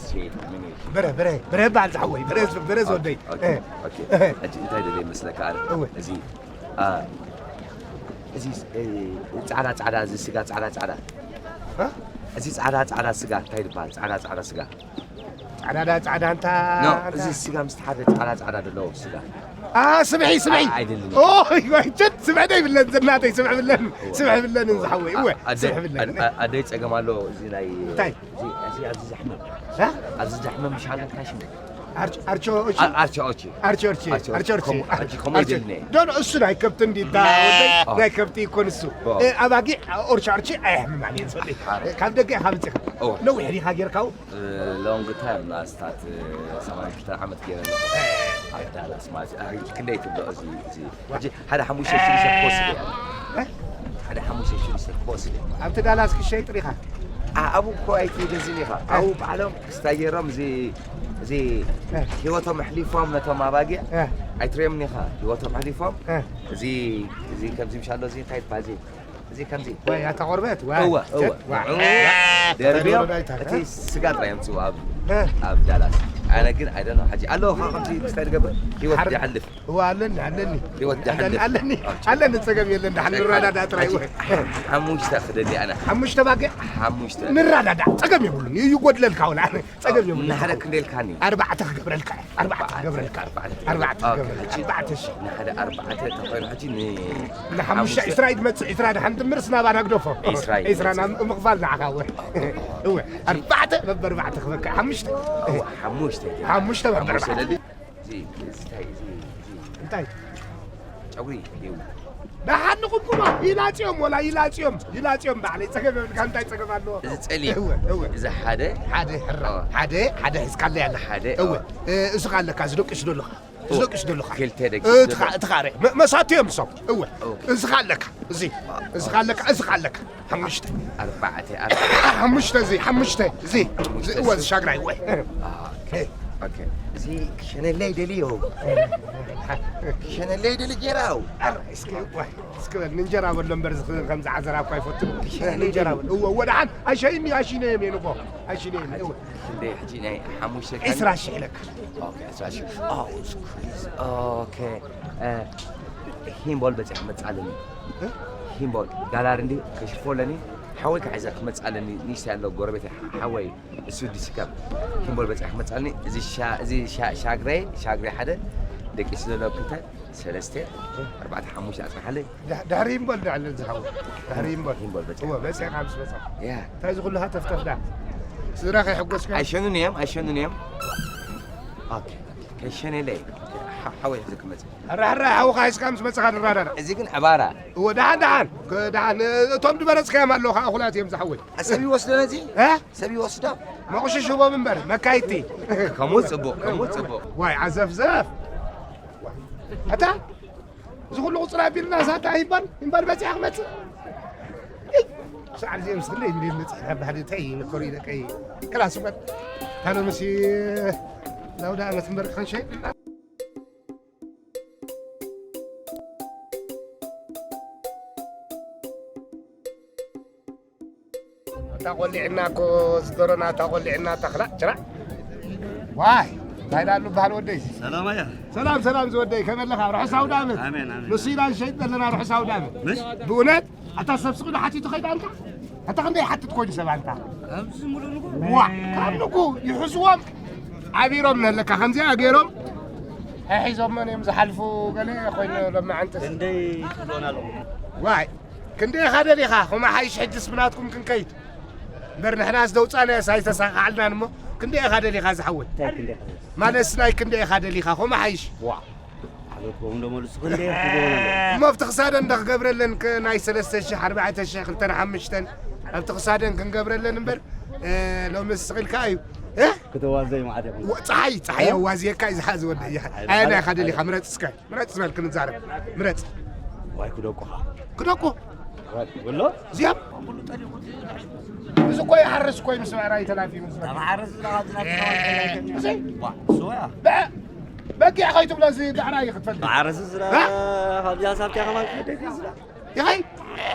ሴት ምን እዩ? በረ፣ በረ፣ በረ በዓል ዝሓወይ፣ በረ፣ በረ ዝወደይ። ኦኬ፣ እ። ኦኬ። እ። ሕጂ እንታይ ደልየ መስለካ ኣነ፣ እወ። እዚ፣ አ፣ እዚ፣ እ፣ ጻዕዳ፣ ጻዕዳ፣ እዚ ስጋ ጻዕዳ፣ ጻዕዳ። እ? እዚ ጻዕዳ፣ ጻዕዳ ስጋ እንታይ ይበሃል? ጻዕዳ፣ ጻዕዳ ስጋ። ጻዕዳ፣ ጻዕዳ እንታ፣ ኖ፣ እንታ። እዚ ስጋ ምስ ተሓርደ ጻዕዳ፣ ጻዕዳ ዘለዎ ስጋ። ኣ፣ ስምዒ፣ ስምዒ። ኣ-፣ ኣይደልን። ኦይ፣ ወይ፣ ቸት፣ ስምዒ ዶ ይብለን፣ ዘናተይ፣ ስምዒ ብለን፣ እወ። ስምዒ ብለን፣ እወ። ዝሓወይ፣ እወ፣ ኣ-፣ ኣደ-፣ ስምዒ ብለን። ኣ-፣ ኣ-፣ ኣደይ ጸገም ኣሎ፣ እዚ ናይ፣ እንታይ? እዚ፣ እዚ፣ ኣብዚ ዘሕምም። እ? ኣብዚ ዘሕምም ምሻሉ እንታይ ሽሙ? ኣርች-፣ ኣርቾ ኦቺ? ኣ-፣ ኣርቾ ኦቺ። ኣርቾ ኦቺ። ኣርቾ ኦቺ። ኣርቾ ኦቺ። ከምኡ፣ ኣርቾ ኦቺ። ከምኡ ኣርቾ ኦቺ። ኣይደልን እየ። ዶ፣ ዶ፣ እሱ ናይ ከብቲ እንዲ፣ ዳ፣ ወደይ፣ ኦ። ናይ ከብቲ ይኮን እሱ። ኦ። እ፣ ኣባጊዕ፣ ኦርቻ ኦርቺ፣ ኣየሕምማን እየን፣ ሰደይ። ሓራ። እ፣ ካብ ደገ ኢኻ መጺኻ። ኦ። ነዊሕ ዲኻ ጌርካው? እ፣ ሎንግ ታይም፣ ላስታት፣ እ፣ ሰማንያ ክልተ ዓመት ገይረ ኣለኹ። እ። ኣብ ዳላስ ማለት እዩ። ኣይ፣ ክንደይ ትብሎ እዚ፣ እዚ? ሕጂ ሓደ ሓሙሽተ ሽዱሽተ ክወስድ እየ። እ? ሓደ ሓሙሽተ ሽዱሽተ ክወስድ እየ። ኣብቲ ዳላስ ክሸይጥ ዲኻ? ኣ-፣ ኣብኡ እኮ ኣይትገዝእን ኢኻ። እ። ኣብኡ ባዕሎም ክስታይ ገይሮም እዚ፣ እዚ እ። ህይወቶም ኣሕሊፎም ነቶም ኣባጊዕ እ። ኣይትርእዮምን ኢኻ። ህይወቶም ኣሕሊፎም እ። እዚ፣ እዚ ከምዚ ምሻሎ እዚ እንታይ ይበሃል እዚ? እዚ ከምዚ። ወይ፣ ኣታ ቆርበት፣ ወይ። እወ፣ እወ። ዋ። ንዑ ደርብዮም፣ ተደረዳይታ፣ እቲ እ? ስጋ ጥራይ የምጽኡ ኣብ፣ እ? ኣብ ዳላስ። ኣነ ግን፣ I don't know፣ ሕጂ ኣለዎ፣ ኸ-፣ ከምዚ ክስታይ ዝገብር ህይወት ሓር-፣ ዝሓልፍ። እወ፣ ኣለኒ፣ ኣለኒ። ህይወት ኣለኒ፣ ዝሓልፍ። ኣለኒ። ኦኬ። ኣለኒ፣ ጸገም የለን፣ ደሓን ጸገም ንረዳዳ ጥራይ፣ ሕጂ እወ። ሓሙሽተ ክደሊ ኣነ። ሓሙሽተ ባጊዕ? ሓሙሽተ። ንረዳዳ፣ ጸገም የብሉን። ዩ-፣ ይጎድለልካ ወላ፣ ጸገም የብሉን። ንሓደ ክንደይ ኢልካኒ? ኣርባዕተ ክገብረልካ፣ ኣርባዕተ ክገብረልካ። ኣርባዕተ። ኣርባዕተ ኦኬ፣ ክገብረልካ፣ ሕጂ ኣርባዕተ ሽሕ። ንሓደ ኣርባዕተ ተኾይኑ፣ ሕጂ ን-፣ ንሓሙሽተ ሓሙሽተ። ዒስራ ይመጽእ፣ ዒስራ ደሓን ድምር ስናባ ናግደፎ። ዒስራ ዒስራ ይመጽእ። ናብ ምኽፋል ንዓኻ፣ እወ። እወ፣ ኣርባዕተ መበርባዕተ ክበካ፣ ሓሙሽተ። እወ፣ ሓሙሽተ። ሓሙሽተ መበርባዕተ። ሓሙሽተ ደሊ-፣ እዚ፣ እዚ እንታይ፣ እዚ፣ እዚ እንታይ? ጨጉሪ እዩ። ደሓን ንኹምኩማ፣ ይላጽዮም፣ ወላ ይላጽዮም፣ ይላጽዮም ባዕለይ፣ ጸገም የብልካ፣ እንታይ ጸገም ኣለዎ? እዚ ጸሊም፣ እወ፣ እወ። እዚ ሓደ። ሓደ ሕራ፣ እወ። ሓደ፣ ሓደ ሒዝካለይ ኣለ። ሓደ፣ እወ። እወ። እ፣ እዚ ኸ ኣለካ፣ እዚ ደቂሱ ዶ ኣለኻ? እዚ እወ። ደቂሱ ዶ ኣለኻ? ክልተ ደቂሱ እ፣ ዶ እቲ ኸ-፣ ኣለኻ? እቲ ኻረ፣ መ-፣ መሳትዮም እሶም፣ እወ። ኦኬ። እዚ ኸ ኣለካ፣ እዚ፣ ኦኬ። እዚ ኸ ኣለካ፣ እዚ ኸ ኣለካ። ሓሙሽተ። ኣርባዕተ፣ ኣርባዕተ። ሓሙሽተ እዚ፣ ሓሙሽተ እዚ፣ ሓሙሽተ እዚ፣ እወ፣ እዚ እዚ። ሻግራይ፣ እወ። ኦኬ፣ ኦኬ። እዚ ክሸነለይ ደልዮ። ክሸነለይ ደሊ ጌራው። ኣረ፣ እስኪ፣ እወ፣ እስኪ በል፣ ንእንጀራ በሎ እምበር፣ እዚ ከምዚ ዓዘራ እኮ ኣይፈቱን። ክሸነለይ ንእንጀራ ደሊ። በል። እወ፣ እወ፣ ደሓን፣ ኣይሸይኒ፣ ኣይሽነዮም እየ ንጎ። ኣይሽነዮም እየ፣ እወ። ክንደይ ሕጂ ናይ ሓሙሽተ ቀን? ዕስራ ሽሕ ኢለካ። ኦኬ፣ ዕስራ ሽሕ። ኦ፣ it's crazy። ኦኬ። እ፣ ሂምቦል በጺሐ ክመጽእ ኣለኒ። እ? ሂምቦል፣ ጋላር እንዲ ከሽፎ ኣለኒ። ሓወይ ክሕዘ ክመጽእ ኣለኒ። ንእሽተይ ኣሎ፣ ጎረቤት ሓ-፣ ሓወይ፣ እሱ ዲሲካፕ። ሂምቦል በጺሐ ክመጽእ ኣለኒ። እዚ ሻ-፣ እዚ ሻ-፣ ሻግረይ፣ ሻግረይ ሓደ፣ ደቂሱ ዘሎ ክልተ፣ ሰለስተ፣ ኣርባዕተ፣ ሓሙሽተ ኣጽናሓለይ። ዳ-፣ ድሕሪ እምበል ዶ ኣለ ዝሓወ? ድሕሪ እምበል። እምበል በጺሐ። እወ፣ በጺሐ ካብ ምስ በጻ። ያ። እንታይ እዚ ኩሉ ሃተፍተፍ ዳ? ስድራ ከይሕጎስካ? ኣይሸኑን እዮም፣ ኣይሸኑን እዮም። ኦኬ። ከይሸነለይ። ሓ-፣ ሓወይ ሕዚ ክመጽእ። ሕራ፣ ሕራ፣ ሓውኻ ሒዝካ ምስ መጻኻ ንራዳዳ። እዚ ግን ዕባራ። እወ፣ ደሓን፣ ደሓን። ከ-፣ ደሓን። እቶም ድመረጽካዮም ኣለዉ ኸዓ እኹላት እዮም ዝሓወይ። ሰብ ይወስዶ ነዚ? እ? ሰብ ይወስዶ? መቑሽሽ ህቦም እምበር፣ መካይድቲ። ከምኡ ጽቡቕ፣ ከምኡ ጽቡቕ። ዋይ፣ ዓዘፍዘፍ። ኣታ፣ እዚ ኩሉ ቁጽሪ ኣቢልና ሳታ ይባል፣ ይባል በጺሓ ክመጽእ። እይ፣ ሰዓት እዚኦም ምስ ክንደይ ሚልዮን በጺሕና ባህሊ እንታይ ይመከሩ ደቀይ። ክላስ እምበር፣ ታነ መሲ ናውዳ ዓመት እምበር ክንሸይ። ኣታ ቆሊዕና እኮ ዝደሮና፣ ኣታ ቆሊዕና፣ ኣታ ክላእ ጭራዕ። ዋይ፣ እንታይ ደኣ ኣሎ በሃል ወደይ? ሰላም ኣያ። ሰላም፣ ሰላም ዝወደይ፣ ከመይ ኣለኻ? ርሑስ ኣውደ ዓመት። ኣሜን፣ ኣሜን። ንሱ ኢና ንሸይጥ ዘለና፣ ርሑስ ኣውደ ዓመት። ምሽ? ብእውነት? ኣታ ሰብ ስቕ ኢሉ ሓቲቱ ከይዳ ኣንታ? ኣታ ክንደይ ይሓትት ኮይኑ ሰብ ኣንታ? ኣብዚ ሙሉእ ንጉ? ዋ፣ ካብ ንጉ ይሕዝዎም። ዓቢሮም ነለካ ከምዚኣ ገይሮም ሒዞሞን እዮም ዝሓልፉ። ገለ ኮይኑ ሎማዓንተስ። ክንደይ ትብሎና ኣለኹም? ዋይ፣ ክንደይ ኢኻ ደሊኻ? ኹማ ሓይሽ ሕጅስ ብናትኩም ክንከይድ። እምበር ንሕናስ ደውጻናያስ ኣይተሳኻዕልናን እሞ፣ ክንደይ ኢኻ ደሊኻ ዝሓወይ? እንታይ ክንደይ ኢኻ? ማለትስ ናይ ክንደይ ኢኻ ደሊኻ? ኹማ ሓይሽ። ዋ፣ ሓገትኩም ዶ መልሱ ክንደይ ኢኻ ትብሎና ኣለኹም? እሞ ኣብቲ ክሳደን ዶ ክገብረለን ከ ናይ ሰለስተ ሽሕ፣ ኣርባዕተ ሽሕ፣ ክልተን ሓምሽተን ኣብቲ ክሳደን ክንገብረለን እምበር፣ እ፣ ሎሚ ስቕ ኢልካ እዩ። እ? ክተዋዘይ መዓት ኢኹም። ወ-፣ ጸሓይ፣ ጸሓይ እ? ኣዋዝየካ እዩ ዝሓ-፣ ዝወደ-፣ ይሓ-፣ ኣይ፣ ኣየናይ ኣይ፣ ኢኻ ደሊኻ? ኣይ። ምረጽ እስከ። ምረጽ በል ክንዛረብ። ምረጽ። ዋይ ክደቁኻ። ክደቁ? ዋይ፣ ወሎ? እዚኦም? እዚ እኮ ይሓርስ እኮ እዩ ምስ ብዕራይ ተላፊ ምስ በል። ተማሓርስ ዝረኻ ዝናብ ተማሓርስ እዚ? ዋ፣ ሶያ። በ-፣ በጊዕ ከይትብሎ እዚ ብዕራይ እዩ ክትፈልጥ። ተማሓርስ ዝራ-፣ እ? ካብዚኣ ሳብቲኣ ከማን ክትደፊ ዝራ-። ይኸይ?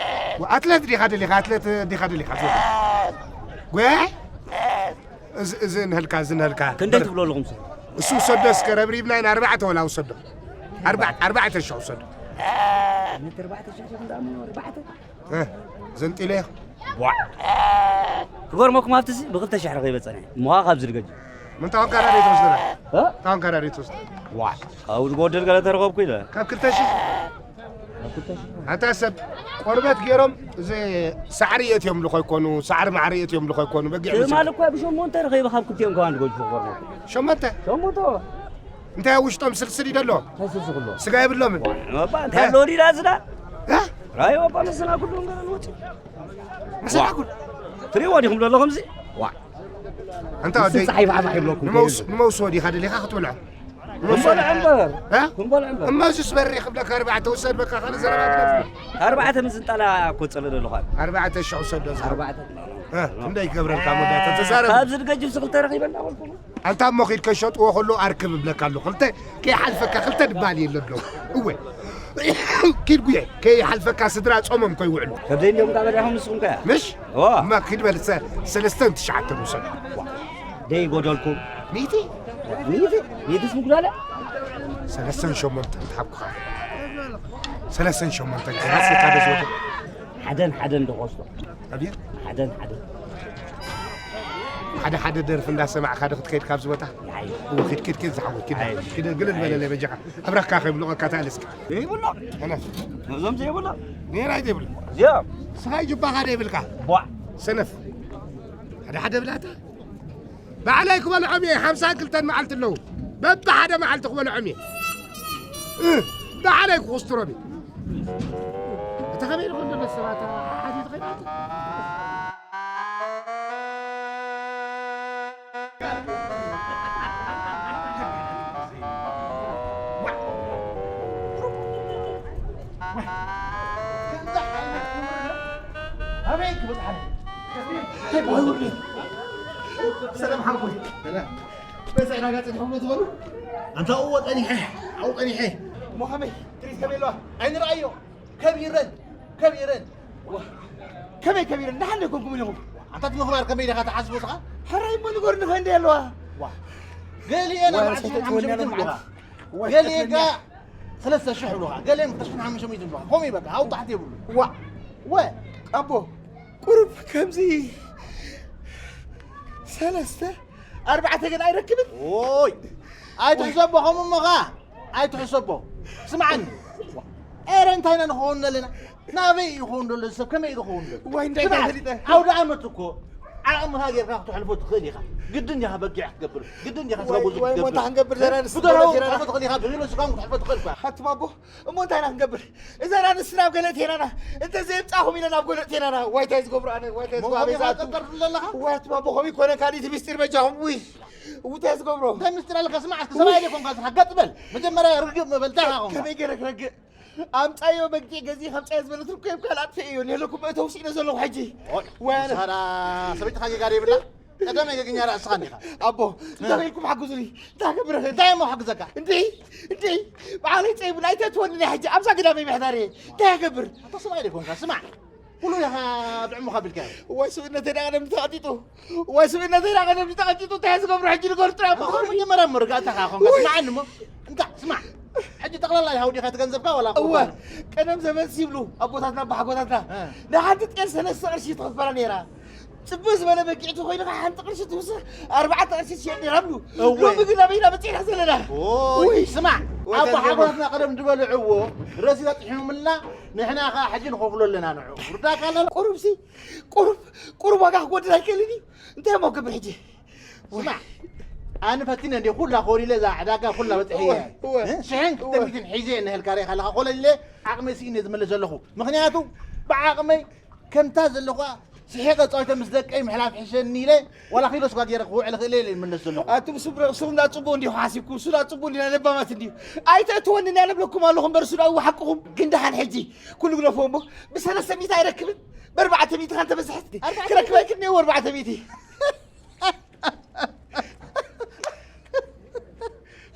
ኣትለት ዲኻ ደሊኻ? ኣትለት ዲኻ ደሊኻ? ኣትለት። ጎያይ? እዚ፣ እዚ ንህልካ፣ እዚ ንህልካ። ክንደይ ትብሎ ኣለኹም? እሱ ውሰዶ እስከ ረብሪብና ኢና፣ ኣርባዕተ ወላ ውሰዶ። ኣርባ-፣ ኣርባዕተ ሽሕ ውሰዶ። ነቲ ኣርባዕተ ሽሕ ዝብል ደኣ እሞ ኣርባዕተ? እ፣ ዘንጢለ። ቧዕ። ክገርመኩም ኣብቲ እዚ ብክልተ ሽሕ ረኺበ ጸኒሐ። እሞ ካብ ዝድገጅ። ምንታይ ኮንካ ራድዮ ትወስደና? እ? እንታይ ኮንካ ራድዮ ትወስደ? ዋ፣ ካብኡ ዝጎድል ገለ ተረኸብኩ ኢለ። ካብ ክልተ ሽሕ? ካብ ክልተ ሽሕ? ኣንታ ሰብ ቆርበት ገይሮም እዚ ሳዕሪ የእትዮም ልኾይኮኑ፣ ሳዕሪ ማዕሪ የእትዮም ልኾይኮኑ፣ በጊዕ ትማል እኮ ብሸሞንተ ረኺበ ካብ ክልቲኦም ከማን ዝጎጅፉ ክገርመኩም። ሸሞንተ? ሸሞንተ። እንታይ ኣብ ውሽጦም ስልስል ይደሎ? እንታይ ስልስል ክሎ? ስጋ የብሎምን? እባ እንታይ እ? ኣሎ ዲዳ ዝዳ? እ? ራዮ እባ መስና ኩሉ ነገር ወፂ። መስና ኩሉ? ትሪእዎ ዲኹም ዘሎ ከምዚ? ዋ። ኣንታ ንሱ ወደይ፣ ጸሓይ ባዕባዕ ይብለኩም ንመውስ-፣ ከይዱ። ንመውስ ወዲኻ ደሊኻ ክትበልዖ? ክንበልዖ እምበር። እ? ክንበልዖ እምበር። እማ እሱስ በሪ ክብለካ ኣርባዕተ ውሰድ በቃ ካልእ ዘረባ ግደፍ። ኣርባዕተ ምስ ዝንጣላ እኮ ጸለለ ኣለኹ። ኣርባዕተ ሽሕ ውሰዶ። ኣርባዕተ። እ? ክንደይ ይገብረልካ መወዳእታ? ተዛረብ። ካብ ዝድገጅ ክልተ ረኺበና ወልኩም። ኣንታ እሞ ኺድ ከሸጥዎ ከሎ ኣርክብ እብለካ ኣለኹ። ክልተ ከይሓልፈካ ክልተ ድባል የለ ኣለዉ። እወ። ኪድ ጉየ ከይሓልፈካ ስድራ ጾሞም ከይውዕሉ። ከብደይ እንዲዮም ካብ በሊዕኹም ንስኹም ከ? ምሽ? እዋ። እማ ኪድ በል ሰ-፣ ሰለስተን ትሽዓተን ውሰድ። ዋ። ደይ ጎደልኩም? ሚእቲ? ሚእቲ? ሚእቲስ ምጉዳለ? ሰለስተን ሸሞንተን ትሓብኩኻ። ሰለስተን ሸሞንተን ከይሓስካ ዶ ዝወደ? ሓደን ሓደን ዶ ኾስቶ? ኣብየ? ሓደን ሓደን። ሓደ ሓደ ደርፊ እንዳሰማዕካ ዶ ክትከይድ ካብዚ ቦታ? ይሓይሽ። እዎ፣ ኪድ፣ ኪድ፣ ኪድ ዝሓወይ፣ ኪድ። ይሓይሽ። ኪድ፣ ግልል በለለይ በጃኻ። ኣብራካ ከይብልቐካ ተኣለስካ። ዘይብሎ። ኣነ። ነዞም ዘይብሎ። ኔራይ ዘይብሎ። እዚኦም። ስኻይ ጅባኻ ዘይብልካ። ቧዕ። ሰነፍ። ሓደ ሓደ ብላታ። ባዕለይ ክበልዖም እየ፣ ሓምሳን ክልተን መዓልቲ ኣለዉ። በብሓደ መዓልቲ ክበልዖም እየ። እ፣ ባዕለይ ክኹስትሮም እየ። እቲ ከመይ ዝኾን ዘሎ ሰባት ሓቲት ኸይዳ? ኣበይ ክበጽሓ? ሰላም ሓወይ። ሰላም። በዛ ዕዳጋ ጸኒሖም ዶ ትኾኑ? ኣንታ እዎ ጸኒሐ፣ ኣብኡ ጸኒሐ። እሞ ከመይ? ትርኢት ከመይ ኣለዋ? ኣይንርኣዮ። ከቢረን፣ ከቢረን። ዋ፣ ከመይ ከቢረን? ደሓን ዶ ኣይኮንኩምን ኢኹም? ኣንታ እቲ ምኽባር ከመይ ዲኻ ትሓስቦ ንስኻ? ሕራይ እሞ ንገሩኒ፣ ከ እንደ ኣለዋ? ዋ፣ ገሊኤን ዋ፣ ኣርባዕተ ሽሕን ሰይጣን ሓሙሽተ ሚእትን ትወንያ ይብሉኻ። ልምዓት። ዋ፣ ገሊኤን ሰይጣን ከኣ ሰለስተ ሽሕ ይብሉኻ። ገሊኤን ክልተ ሽሕን ሓሙሽተ ሚእትን ይብሉኻ። ከምኡ እዩ በቃ፣ ሃው ታሕቲ የብሉ። ዋ፣ ወ። ኣቦ፣ ቁሩብ ከምዚ ሰለስተ ኣርባዕተ ግን ኣይረክብን። ኦይ፣ ኣይትሕሰቦ፣ ከምኡ እሞ ኸዓ ኣይትሕሰቦ። ስምዓኒ፣ ኤረ እንታይ ኢና ንኸውን ዘለና? ናበይ እዩ ይኸውን ዘሎ? ሰብ ከመይ እዩ ዝኸውን ዘሎ? ዋይ፣ እንታይ ስምዓኒ፣ ፈሊጠ? ኣውደ ዓመት እኮ ዓቕምኻ ጌርካ ክትሕልፎ ትኽእል ኢኻ። ግድን ዲኻ በጊዕ ክትገብር? ግድን ዲኻ ዋይ፣ ስጋ ጉዙፍ ዋይ፣ እሞ ክትገብር? እንታይ ክንገብር ዘለና? ንስኻ ብደርሆ ገለሲራና። ክትሕልፎ ትኽእል ኢኻ። ብኪሎ ስጋ እውን ክትሕልፎ ትኽእል ኢኻ። ሓቲ ማቦ፣ እሞ እንታይ ኢና ክንገብር? እዘን ኣንስትና ኣብ ገለ እቴናና፣ እንተ ዘየምጻኹም ኢለን ኣብ ገለ እቴናና። ዋይ፣ እንታይ ዝገብሩ ኣነ? ዋይ፣ እንታይ ዝገብሩ? ኣበይ ዝኣቱ? ጠርጥር ዘለኻ? ዋይ፣ ኣቲ ማቦ፣ ኸም ይኮነ ካልእ እቲ ምስጢር በጃኹም። ውይ፣ እንታይ ዝገብሩ? እንታይ ምስጢር ኣለካ? ስማዕ፣ እስኪ ሰብኣይ ዘይኮንካ፣ እስኻ ገጥ በል። መጀመርያ ርግእ ምበል፣ እንታይ ኢኻ ኾንካ? ከመይ ገይረ ክረግእ? ኣምጻዮ መግትኢ ገዚእ ከምጻዮ ዝበለት እኮ የብካ፣ ላጥፈ እዮ። ንህለኩም እተው ስኢነ ዘለኹ ሕጂ። ኦይ፣ ዋይ፣ ኣነ ምሳና ሰበይትኻ ጌጋ ዶ የብላ? ቀደም የገግኛ ራእስኻ እንዲኻ። ኣቦ፣ እንታይ ኢልኩም ሓግዙኒ? እንታይ ክገብር እኽእል? እንታይ እሞ ሓግዘካ? እንዲህ፣ እንዲህ፣ ብዓለይ ጸይቡና ኣይተትወኒ ናይ ሕጂ ኣብዛ ግዳመ ምሕዳር እየ። እንታይ ክገብር? ኣታ ሰብኣይ ዶ ይኮንካ? ስማዕ። ኩሉ ኢኻ ብዕሙኻ ኣቢልካዮ። እዋይ፣ ስብእነተይ ደኣ ቀደም ተቐጢጡ። እዋይ፣ ስብእነተይ ደኣ ቀደም ተቐጢጡ። እንታይ እየ ዝገብሮ ሕጂ? ንገሩ ጥራይ እሞ። ኣታ መጀመርያ እሞ ርጋእታ ከኣ ኾንካ። ወይ። ስምዓኒ እሞ። እንታ፣ ስማዕ። ሕጂ ጠቕላላ ይሃውዲኻ እቲ ገንዘብካ ዋላ እወ። ቁርባን? ቀደም ዘመንሲ ይብሉ ኣቦታትና ኣቦሓጎታትና። እ። ንሓንቲ ጤል ሰለስተ ቅርሺ ትኽፈላ ነይራ። ጽብቅ ዝበለ በጊዕ ተኾይኑ ከዓ ሓንቲ ቅርሺ ትውስኽ ኣርባዕተ ቅርሺ ትሸጥ ነይራ ብሉ። እወ። ሎሚ ግን ኣበይና በጺሕና ዘለና? ኦይ፣ ውይ። ስማዕ፣ ወይ ኣቦ ተዝገብሩ። ሓጎስና ቀደም ዝበልዕዎ ረሲታ ጥሒኖምልና፣ ንሕና ከዓ ሕጂ ንኸፍሎ ኣለና ንዑ። ርዳእካ ኣለና? ቁሩብሲ፣ ቁሩብ፣ ቁሩብ ዋጋ ክጎድል ኣይክእልን እዩ። እንታይ እሞ ክገብር ሕጂ? ስማዕ፣ ኣነ ፈቲነ እንዲ ኩላ ኮሊለ እዛ ዕዳጋ ኩላ በጺሐ እወ፣ እየ። እወ። እ? ሽሕን ክልተ እወ። ሚእትን ሒዘ እየ እናሄልካ ርኢኻ ኣለኻ። ኮለሊለ ዓቕመይ ስኢነ ዝመለስ ዘለኹ። ምኽንያቱ ብዓቕመይ ከምታ ዘለኹዋ ስሒቐ ጻዊተ ምስ ደቀይ ምሕላፍ ሕሸኒ ኢለ ዋላ ኪሎ ስጋ ገይረ ክውዕል እኽእል እየ ኢለ ዝምለስ ዘለኹ። ኣቱም ስም ረ-፣ ስም እንዳ ጽቡቕ እንዲኹ ሓሲብኩም፣ እሱ እንዳ ጽቡቕ እንዲና ለባማት እንዲሁ። ኣይተእትወኒ ኢና ንብለኩም ኣለኹ እምበር፣ እሱ ደኣ ይሓቅኹም። ግን ደሓን ሕጂ ኩሉ ግደፎ እሞ፣ ብሰለስተ ሚእቲ ኣይረክብን፣ ብኣርባዕተ ሚእቲ ካን ተበዝሐት። ኣርባዕተ ሚእቲ? ክረክብ ኣይክእል እኒአው ኣርባዕተ ሚእቲ።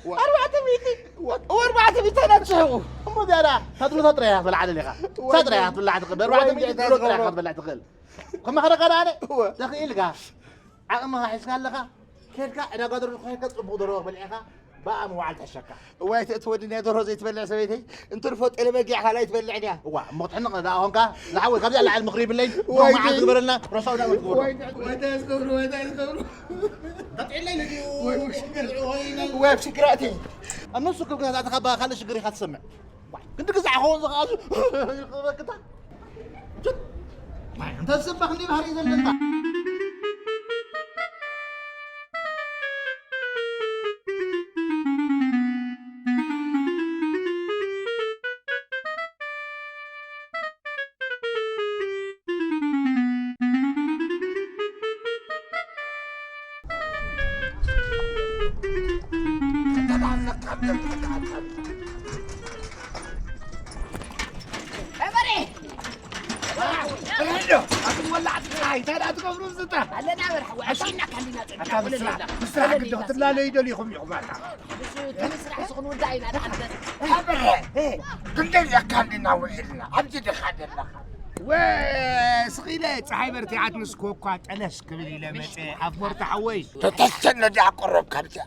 ዋ። ኣርባዕተ ሚእቲ። ዋ። ኣርባዕተ ሚእቲ ናት ሽሕቑ። እሞ ዝያዳ ታድሎ ሳጥራ እያ ክትበልዓ ደሊኻ። ዋ። ሳጥራ እያ ክትበልዓ ትኽእል። ኣርባዕተ ሚእቲ ዋ። ድሮ ጥራይ ኢኻ ክትበልዕ ትኽእል። ከማኽረካ ደኣ ኣነ? ዋ። ተኽኢልካ። ዓቕምኻ ሒዝካ ኣለኻ። ከድካ ዕዳጋ ደርሆ ከድካ ጽቡቕ ደርሆ በሊዕኻ ብኣ ምውዓል ትሕሸካ። እዋይ፣ ተእትወኒ ናይ ደርሆ ዘይትበልዕ ሰበይተይ። እንትርፎ ጤለ በጊዕ ካልኣይ ትበልዕ ድያ? እዋ፣ እሞ ክትሕንቕ ደኣ ኾንካ፣ ዝሓወይ፣ ካብዚኣ ላዕሊ ምኽሪ ይብለይን። እዋይ፣ መዓት ደይ። ግበረልና፣ ረሳው ደኣ ትግበሩ። እዋይ፣ እንታይ ዝገብሩ፣ እንታይ ዝገብሩ? ቀጢዕለይ ነዲኡ። ወይ፣ ወይ፣ ሽግር። ወይ፣ ናይ ወይ፣ ኣብ ሽግር ኣትየ። ኣብ ነፍሱ ክብካ ዝኣተኻባ ካልእ ሽግር ኢኻ ትሰምዕ። ዋይ፣ ክንዲ ግዛዕ ክኸውን ዝኽኣሉ ይኽበክታ። ችት! ዋይ፣ እንታይ ዝሰባኽ እንዲ ባህሪ ዘለካ? በርበሬ! በርሄ! ኣቱም ወላዕቲ ጥራይ፣ እንታይ ደኣ ትገብሩ ዝታ? ኣለና በርሓ፣ ወይ፣ ኣታ፣ ኣታ፣ ኣታ፣ ኣታ፣ ወለል ምስራሕ፣ የላ። ምስራሕ ወለል ግዲ የላ። ክትላለዩ ደሊኹም ኢኹም ኣታ። ምስ፣ እቲ ምስራሕ ስኹን ውዳእ ኢና ደኣ። በርሄ! እ። ክንደይ ደኣ እንዲና ውዒልና፣ ኣብዚ ዲኻ ዘለኻ? ወ-፣ ስኺለ፣ ጸሓይ በርቲዓት ምስ ኮኳ ጠለስ ክብል ኢለ መጸ፣ ሓፍ ወርታ ሓወይ። ተተሰነ ደኣ ቀረብካ ኣብዚኣ።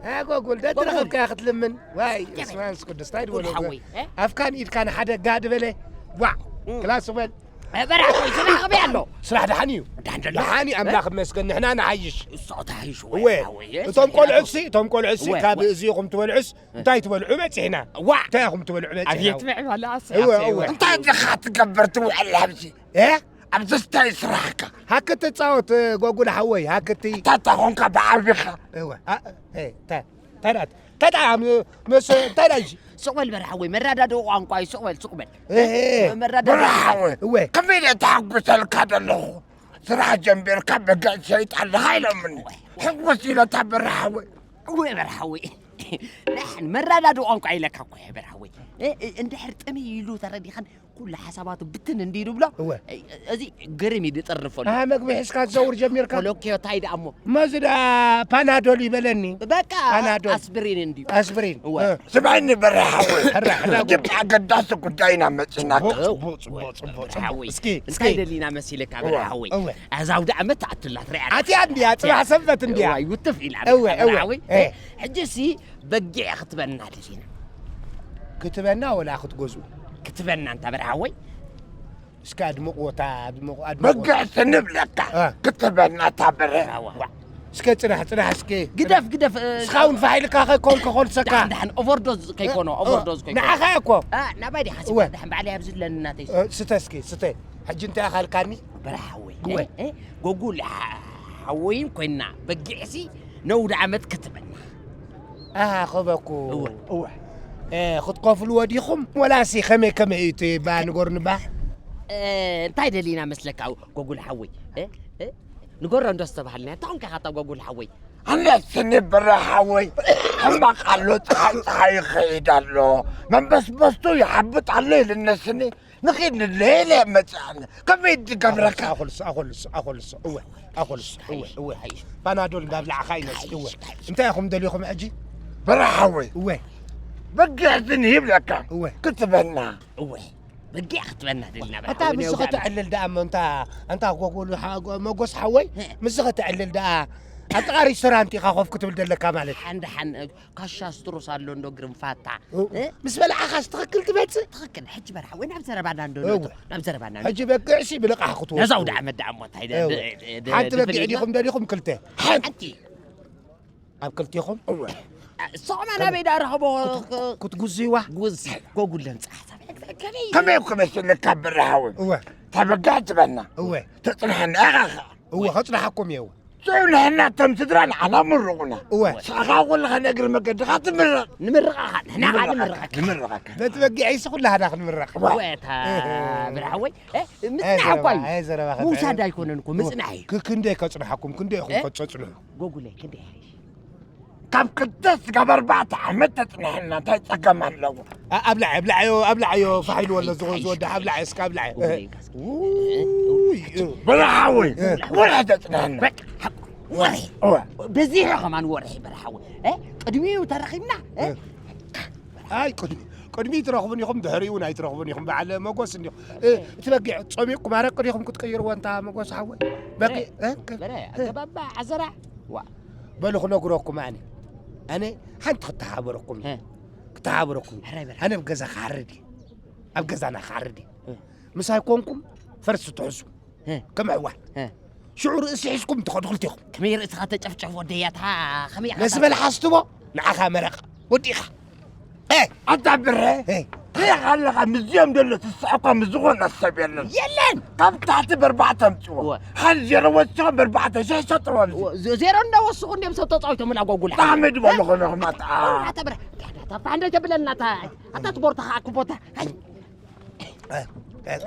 እ፣ ጎጉል፣ ደትረኸብካ ክትልምን። ዋይ፣ እስማንስ ቅዱስ፣ እንታይ ድበሎ? ሓወይ፣ እ? ኣፍካን ኢድካን ሓደ ጋድ በለ። ዋዕ፣ እ። ክላስ በል። እ፣ በርሓ፣ ስራሕ ከመይ ኣሎ? ስራሕ ደሓን እዩ። ደሓን ዘሎ? ደሓን እዩ፣ ኣምላኽ እ? ይመስገን፣ ንሕና ንሓይሽ። እሱ ተሓይሽ፣ እወ። ወይ፣ ሓወይ፣ እ? እቶም ስራሕ ቆልዑትሲ፣ እቶም ቆልዑትሲ፣ እወ፣ ካብ እወ። እዚኹም ትበልዑስ፣ እንታይ ትበልዑ በጺሕና? ዋዕ! እንታይ ኢኹም ትበልዑ በጺሕና? ኣብየት ምዕባለ ኣሰይ፣ እወ፣ ኣሰይ፣ እወ። እወ። እንታይ ዲኻ ትገብር ትውዕል ኣብዚ? እ? ኣብዚ እንታይ ስራሕካ? ሃክቲ ትጻወት፣ ጎጉል ሓወይ፣ ሃክቲ። ታታ ኾንካ ብዓቢኻ። እወ። ኣ-፣ እ፣ ተ-፣ ተዳት፣ ተዳ-፣ ም-፣ ምስ፣ ተዳጂ። ሱቕ በል በርሓ ሓወይ፣ መረዳድኢ ቋንቋ እዩ፣ ሱቕ በል፣ ሱቕ በል። እ፣ እ። መረዳድኢ በርሓ ሓወይ፣ እወ። ከመይ ኢለ ተሓጉሰልካ ዘለኹ? ስራሕ ጀምቢርካ በገዕ ትሸይጥ ኣለኻ ኢሎምኒ። ሕጉስ ኢለ እታ በርሓ ሓወይ። እወ በርሓ ሓወይ። ደሓን መረዳድኢ ቋንቋ ኢለካ እኮ እየ በርሓ ሓወይ። እ፣ እ፣ እንድሕር ጥምይ ኢሉ ተረዲኻን ኩሉ ሓሳባቱ ብትን እንዲሉ ብሎ። እወ። እ፣ እዚ ግርም እዩ ዝጥርፈሉ። ኣሃ፣ መግቢ ሒዝካ ትዘውር ጀሚርካ? ኮሎኪዮ ታይ ደኣ እሞ? መዚ ደኣ ፓናዶል ይበለኒ። በቃ ፓናዶል። ኣስፕሪን እንድዩ። ኣስፕሪን። እወ። እ። ስምዐኒ በርሀ ሓወይ። ሕራ፣ ሕራ፣ ሕጂ ጎ- ብኣገዳሲ ጉዳይ ኢና መጺእናካ። ጽቡቕ፣ ጽቡቕ፣ ጽቡቕ፣ ጽቡቕ፣ ጽቡቕ። ሓወይ። እስኪ፣ እስኪ። እንታይ ደሊና መሲልካ እወ። በርሀ ሓወይ? እወ። እዛ ኣውደ ዓመት ትኣትላ ትሪኣ ኣታ ኣለኻ። እንድያ፣ ጽባሕ ሰንበት እንድያ። እወ፣ ይውትፍ ኢላ እወ፣ በርሀ እወ። ሓወይ። እ። ሕጂ ሲ በጊዕ ክትበና ደሊና። ክትበና ወላ ክትገዝኡ? ክትበና እንታ በርሀ ሓወይ። እስከ ኣድምቕዎ፣ እታ ኣድምቕ-፣ ኣድምቕዎ። በግዕ ስኒ ብለካ፣ እ። ክትበና እታ በርሀ። ኣዋ። እስከ ጽናሕ፣ ጽናሕ እስከ። ግደፍ፣ ግደፍ፣ እ፣ እስኻ እውን ፋሕ ኢልካ ከይኮንካ ኮልሰካ። ደሓን፣ ደሓን፣ ኦቨርዶዝ ከይኮኖ፣ እ፣ ኦቨርዶዝ ከይኮኖ። ንዓኻ እኮ። እ፣ ናባይ ዲኻ እወ። ስጋ፣ ደሓን ባዕለይ ኣብዚ ዘለኒ ናተይ። እ፣ ስተ እስኪ፣ ስተ። ሕጂ እንታይ ኢኻ ኣልካኒ? በርሀ ሓወይ። እወ። እ፣ እ፣ ጎጉል ሓ-፣ ሓወይን ኮይና በጊዕሲ ነውዲ ዓመት ክትበና። ኣሃ፣ ክበኩ። እወ። እወ። እ፣ ክትከፍልዎ ዲኹም? ወላሲ ከመይ ከመይ እዩ እቲ ባ ንገሩኒ ባ? እ፣ እንታይ ደሊና መስለካ ጎጉል ሓወይ? እ? እ? ንገሮ እንዶ ዝተባሃልና፣ እንታይ ኾንካ ኢኻ እታ ጎጉል ሓወይ? ኣነ ስኒ በርሀ ሓወይ፣ ሕማቕ ኣሎ፣ ፀሓይ ፀሓይ ይኸይድ ኣሎ፣ መንበስበስቱ ይሓብጥ ኣሎ ኢልኒ ስኒ፣ ንኺድ ንለይለ መፅኣኒ፣ ከመይ ድገብረካ? ኣኾልሶ፣ ኣኾልሶ፣ ኣኾልሶ፣ እወ፣ ኣኾልሶ፣ እወ፣ እወ። ፓናዶል እንዳብላዕኻ ይነስ፣ እወ። እንታይ ኢኹም ደሊኹም ሕጂ? በርሀ ሓወይ፣ እወ። በጊዕ ዝን ይብለካ፣ እወ። ክትበና። እወ። በጊዕ ክትበና ደልና ኣታ ምስ ከተዕልል ደኣ እሞ እንታ ኣንታ ጎጎሉ መጎስ ሓወይ፣ ምስ ከተዕልል ደኣ ኣብ ጥቓ ሬስቶራንት ኢኻ ኮፍ ክትብል ዘለካ ማለት። ሓን ደሓን ካሻ ስትሮስ ኣሎ እንዶ ግርንፋታ። ምስ በላዕኻስ ትኽክል ትመጽእ። ትኽክል። ሕጂ በርሓ ወይ ናብ ዘረባና እንዶ ነቶ ናብ ዘረባና። ሕጂ በጊዕሲ ብልቓሕ ክትወስዱ ነዛው ደኣ መዳእ እሞ እንታይ ሓንቲ በጊዕ ዲኹም ደሊኹም ክልተ ሓንቲ ኣብ ክልቴኹም እወ። ስቕ መን ኣበይ ደኣ ረኸቦ? ክትጉዝይዋ? ጉዝ፣ ጎጉለን ጸሓ። ከመይ እኮ መሲለካ ብርሃዊ? እወ። ተበጋዕ ትበና። እወ። ተጽንሐና ኢኻ ኸኣ። እወ፣ ከጽንሓኩም እየ፣ እወ። ጽንሕና ከም ስድራ ንዓና ምርቑና። እወ። ስኻ ኩልኻ ነግሪ መገድኻ ትምረቕ። ንምርቓኻ፣ ንሕና ኸኣ ንምርቓካ። ንምርቓካ። በቲ በጊዐይሲ ኩላህና ክንምረቕ። እወ፣ እታ ብርሃወይ፣ እ፣ ምጽናሕ እኳ እዩ። ኣይ ዘረባ፣ ኣይ ዘረባ ኸ-፣ ምውሳድ ኣይኮነን እኮ፣ ምጽናሕ እዩ። ክ-፣ ክንደይ ከጽንሓኩም፣ ክንደይ ኢኹም እ? ከጸጽንሑ? ጎጉለይ፣ ክንደይ ይሓይሽ? ካብ ክልተ ስጋብ ኣርባዕተ ዓመት ተጽንሐና እንታይ ጸገም ኣለዎ? ኣ-፣ ኣብላዕ-፣ ኣብላዕዮ፣ ኣብላዕዮ ፋሕ ኢልዎ ኣሎ ዝወ-፣ ዝወድእ ኣብላዕ እስከ ኣብላዕ። ጎጉለይ፣ እስከ። ውይ፣ እ። በረሓዊ፣ እ። ወርሒ ተጽንሐና። በቃ፣ ሓቁ፣ ወርሒ። እወ። በዚሑ ከማን ወርሒ በረሓዊ። እ? ቅድሚኡ ተረኺብና፣ እ? እ። ኣይ፣ ቅድሚ-፣ ቅድሚ ትረኽቡን ኢኹም፣ ድሕሪኡ ናይ ትረኽቡን ኢኹም። በዓል መጎስ እንዲኹም። እ፣ እቲ በጊዕ ጸሚቕኩም ኣረቂ ዲኹም ክትቅይርዎ እንታ መጎስ ሓወይ? በቂ-፣ እ፣ እ፣ ከ-፣ በረ፣ እ። ኣገባባ ዓዘራ። ዋ። በሉ ክነግረኩም ኣነ። ኣነ ሓንቲ ክተሓበረኩም። እ። ክተሓበረኩም። ሕራይ በል። ኣነ ኣብ ገዛ ክሓርድ እየ። ኣብ ገዛና ክሓርድ እየ። እ። ምሳይ ኮንኩም ፈርሲ ትሕዙ። እ። ከም ኣሕዋት። እ። ሽዑ ርእሲ ሒዝኩም ትኸዱ ክልቴኹም። ከመይ ርእስኻ ተጨፍጨፍ ወደይ፣ ኣታ ከመይ ነዚ በል ሓስትቦ፣ ንዓኻ መረቕ ወዲእኻ። እ። ኣታ ብረ፣ እ። ሪኢኻ ኣለኻ፣ ምስዚኦም ዘሎ ስስዐ እኳ ምስ ዝኾነ ሰብ የለን። የለን። ካብ ታሕቲ በርባዕተ ኣምጽዎ። እወ። ሓን ዜሮ ወሲኹ በርባዕተ ሽሕ ሸጥዎ ኣብዚ። እወ፣ ዘ-፣ ዜሮ እንዳወስኹ እንዲኦም ሰብ ተጻዊቶምና ጓጉላ። ብሓመድ በሉ እ? ኾነ ኹማታ። ኣታ ብረ፣ ኣታ ብረ፣ ኣታ ብረ፣ ኣታ ትቦርታ ኸኣ ክቦታ። እ፣ እ፣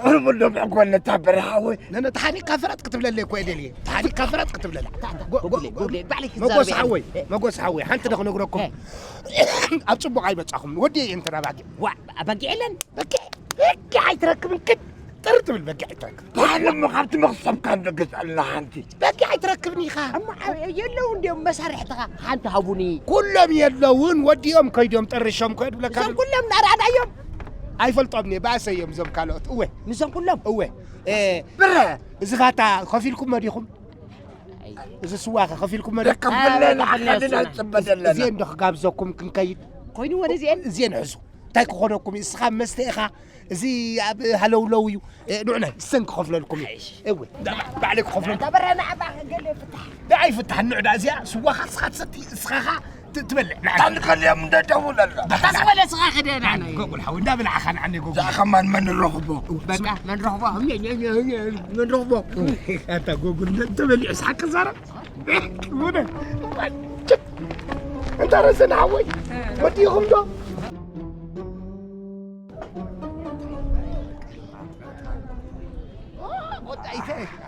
ቁርብ እንዶ ምዕኮነ ታበረ ሓወይ። ነነ፣ ተሓኒቅካ ፍረጥ ክትብለለይ እኮ እየ ደልየ። ተሓኒቅካ ፍረጥ ክትብለለይ። ጎ-፣ ጎ-፣ ጎ-፣ ጎ-፣ ባዕለይ መጎስ ክዛረብ እየ። ሓወይ፣ መጎስ ሓወይ፣ ሓንቲ ዶ ክነግረኩም? እ። ኣብ ጽቡቕ ኣይመጻኹም። ወዲ እየ እንተ ናባኪ። ዋ፣ በጊዕ የለን? በጊዕ፣ በጊዕ ኣይትረክብን። ክድ ጥር ትብል በጊዕ ኣይትረክብን። ንዓና እሞ ካብቲ መኽሰብካ እንዶ ግዝኣልና ሓንቲ። በጊዕ ኣይትረክብን ኢኻ። እሞ፣ ዓ-፣ የለውን ድዮም መሳርሕትኻ? ሓንቲ ሃቡኒ። ኩሎም የለውን፣ ወዲኦም ከይዶም ጠሪሾም ከ ድብለካ እዞም ብል-፣ ኩሎም እናረኣናዮም። ኣይፈልጦምን እየ፣ ባእሰ እዮም እዞም ካልኦት። እወ። ንሶም ኩሎም? እወ። እ፣ ብረ! እዚ ፋታ ከፊልኩሞ ዲኹም? ኣይ። እዚ ስዋ ከ ከፊልኩሞ ዲኹም? ደቀ ብለ ኣረ፣ ንዓኻ ንዓኻ ንጽበ ዘለና። እዚኤን ዶ ክጋብዘኩም ክንከይድ? ኮይኑ ወደ እዚኤን? እዚኤን ሕዙ። እንታይ ክኾነኩም እዩ? እስኻ መስተ ኢኻ፣ እዚ ኣብ ሃለውለው እዩ። እ፣ ንዑ ናይ እሰን ክኸፍለልኩም እዩ። እሺ። እወ፣ እንዳ ባዕለይ ክኸፍለልኩም። ኣታ በረ ንዓኻ ገለ ፍታሕ። ደኣ ኣይፍታሕን፣ ንዑ ደኣ እዚኣ ስዋኻ እስኻ ትሰቲ፣ እስኻኻ ት-፣ ትበልዕ። ንዓ። ኣታ ንኸልዮም እንደ ደውለላ። ኣታ ዝበለ እስኻ ክደ ንዓና እዩ። ጎጉል ሓው፣ እንዳ ብላዕኻ ንዓኒ ጎጉል። እዛ ከማን መን ረኽቦ? በቃ፣ መን ረኽቦ? መን ረኽቦ? ኣታ ጎጉል፣ እንተ በሊዑ ስሓቅ ክዛረብ? ጉድ። እንታ ረዘነ ሓወይ፣ ወዲኹም ዶ? ኣታ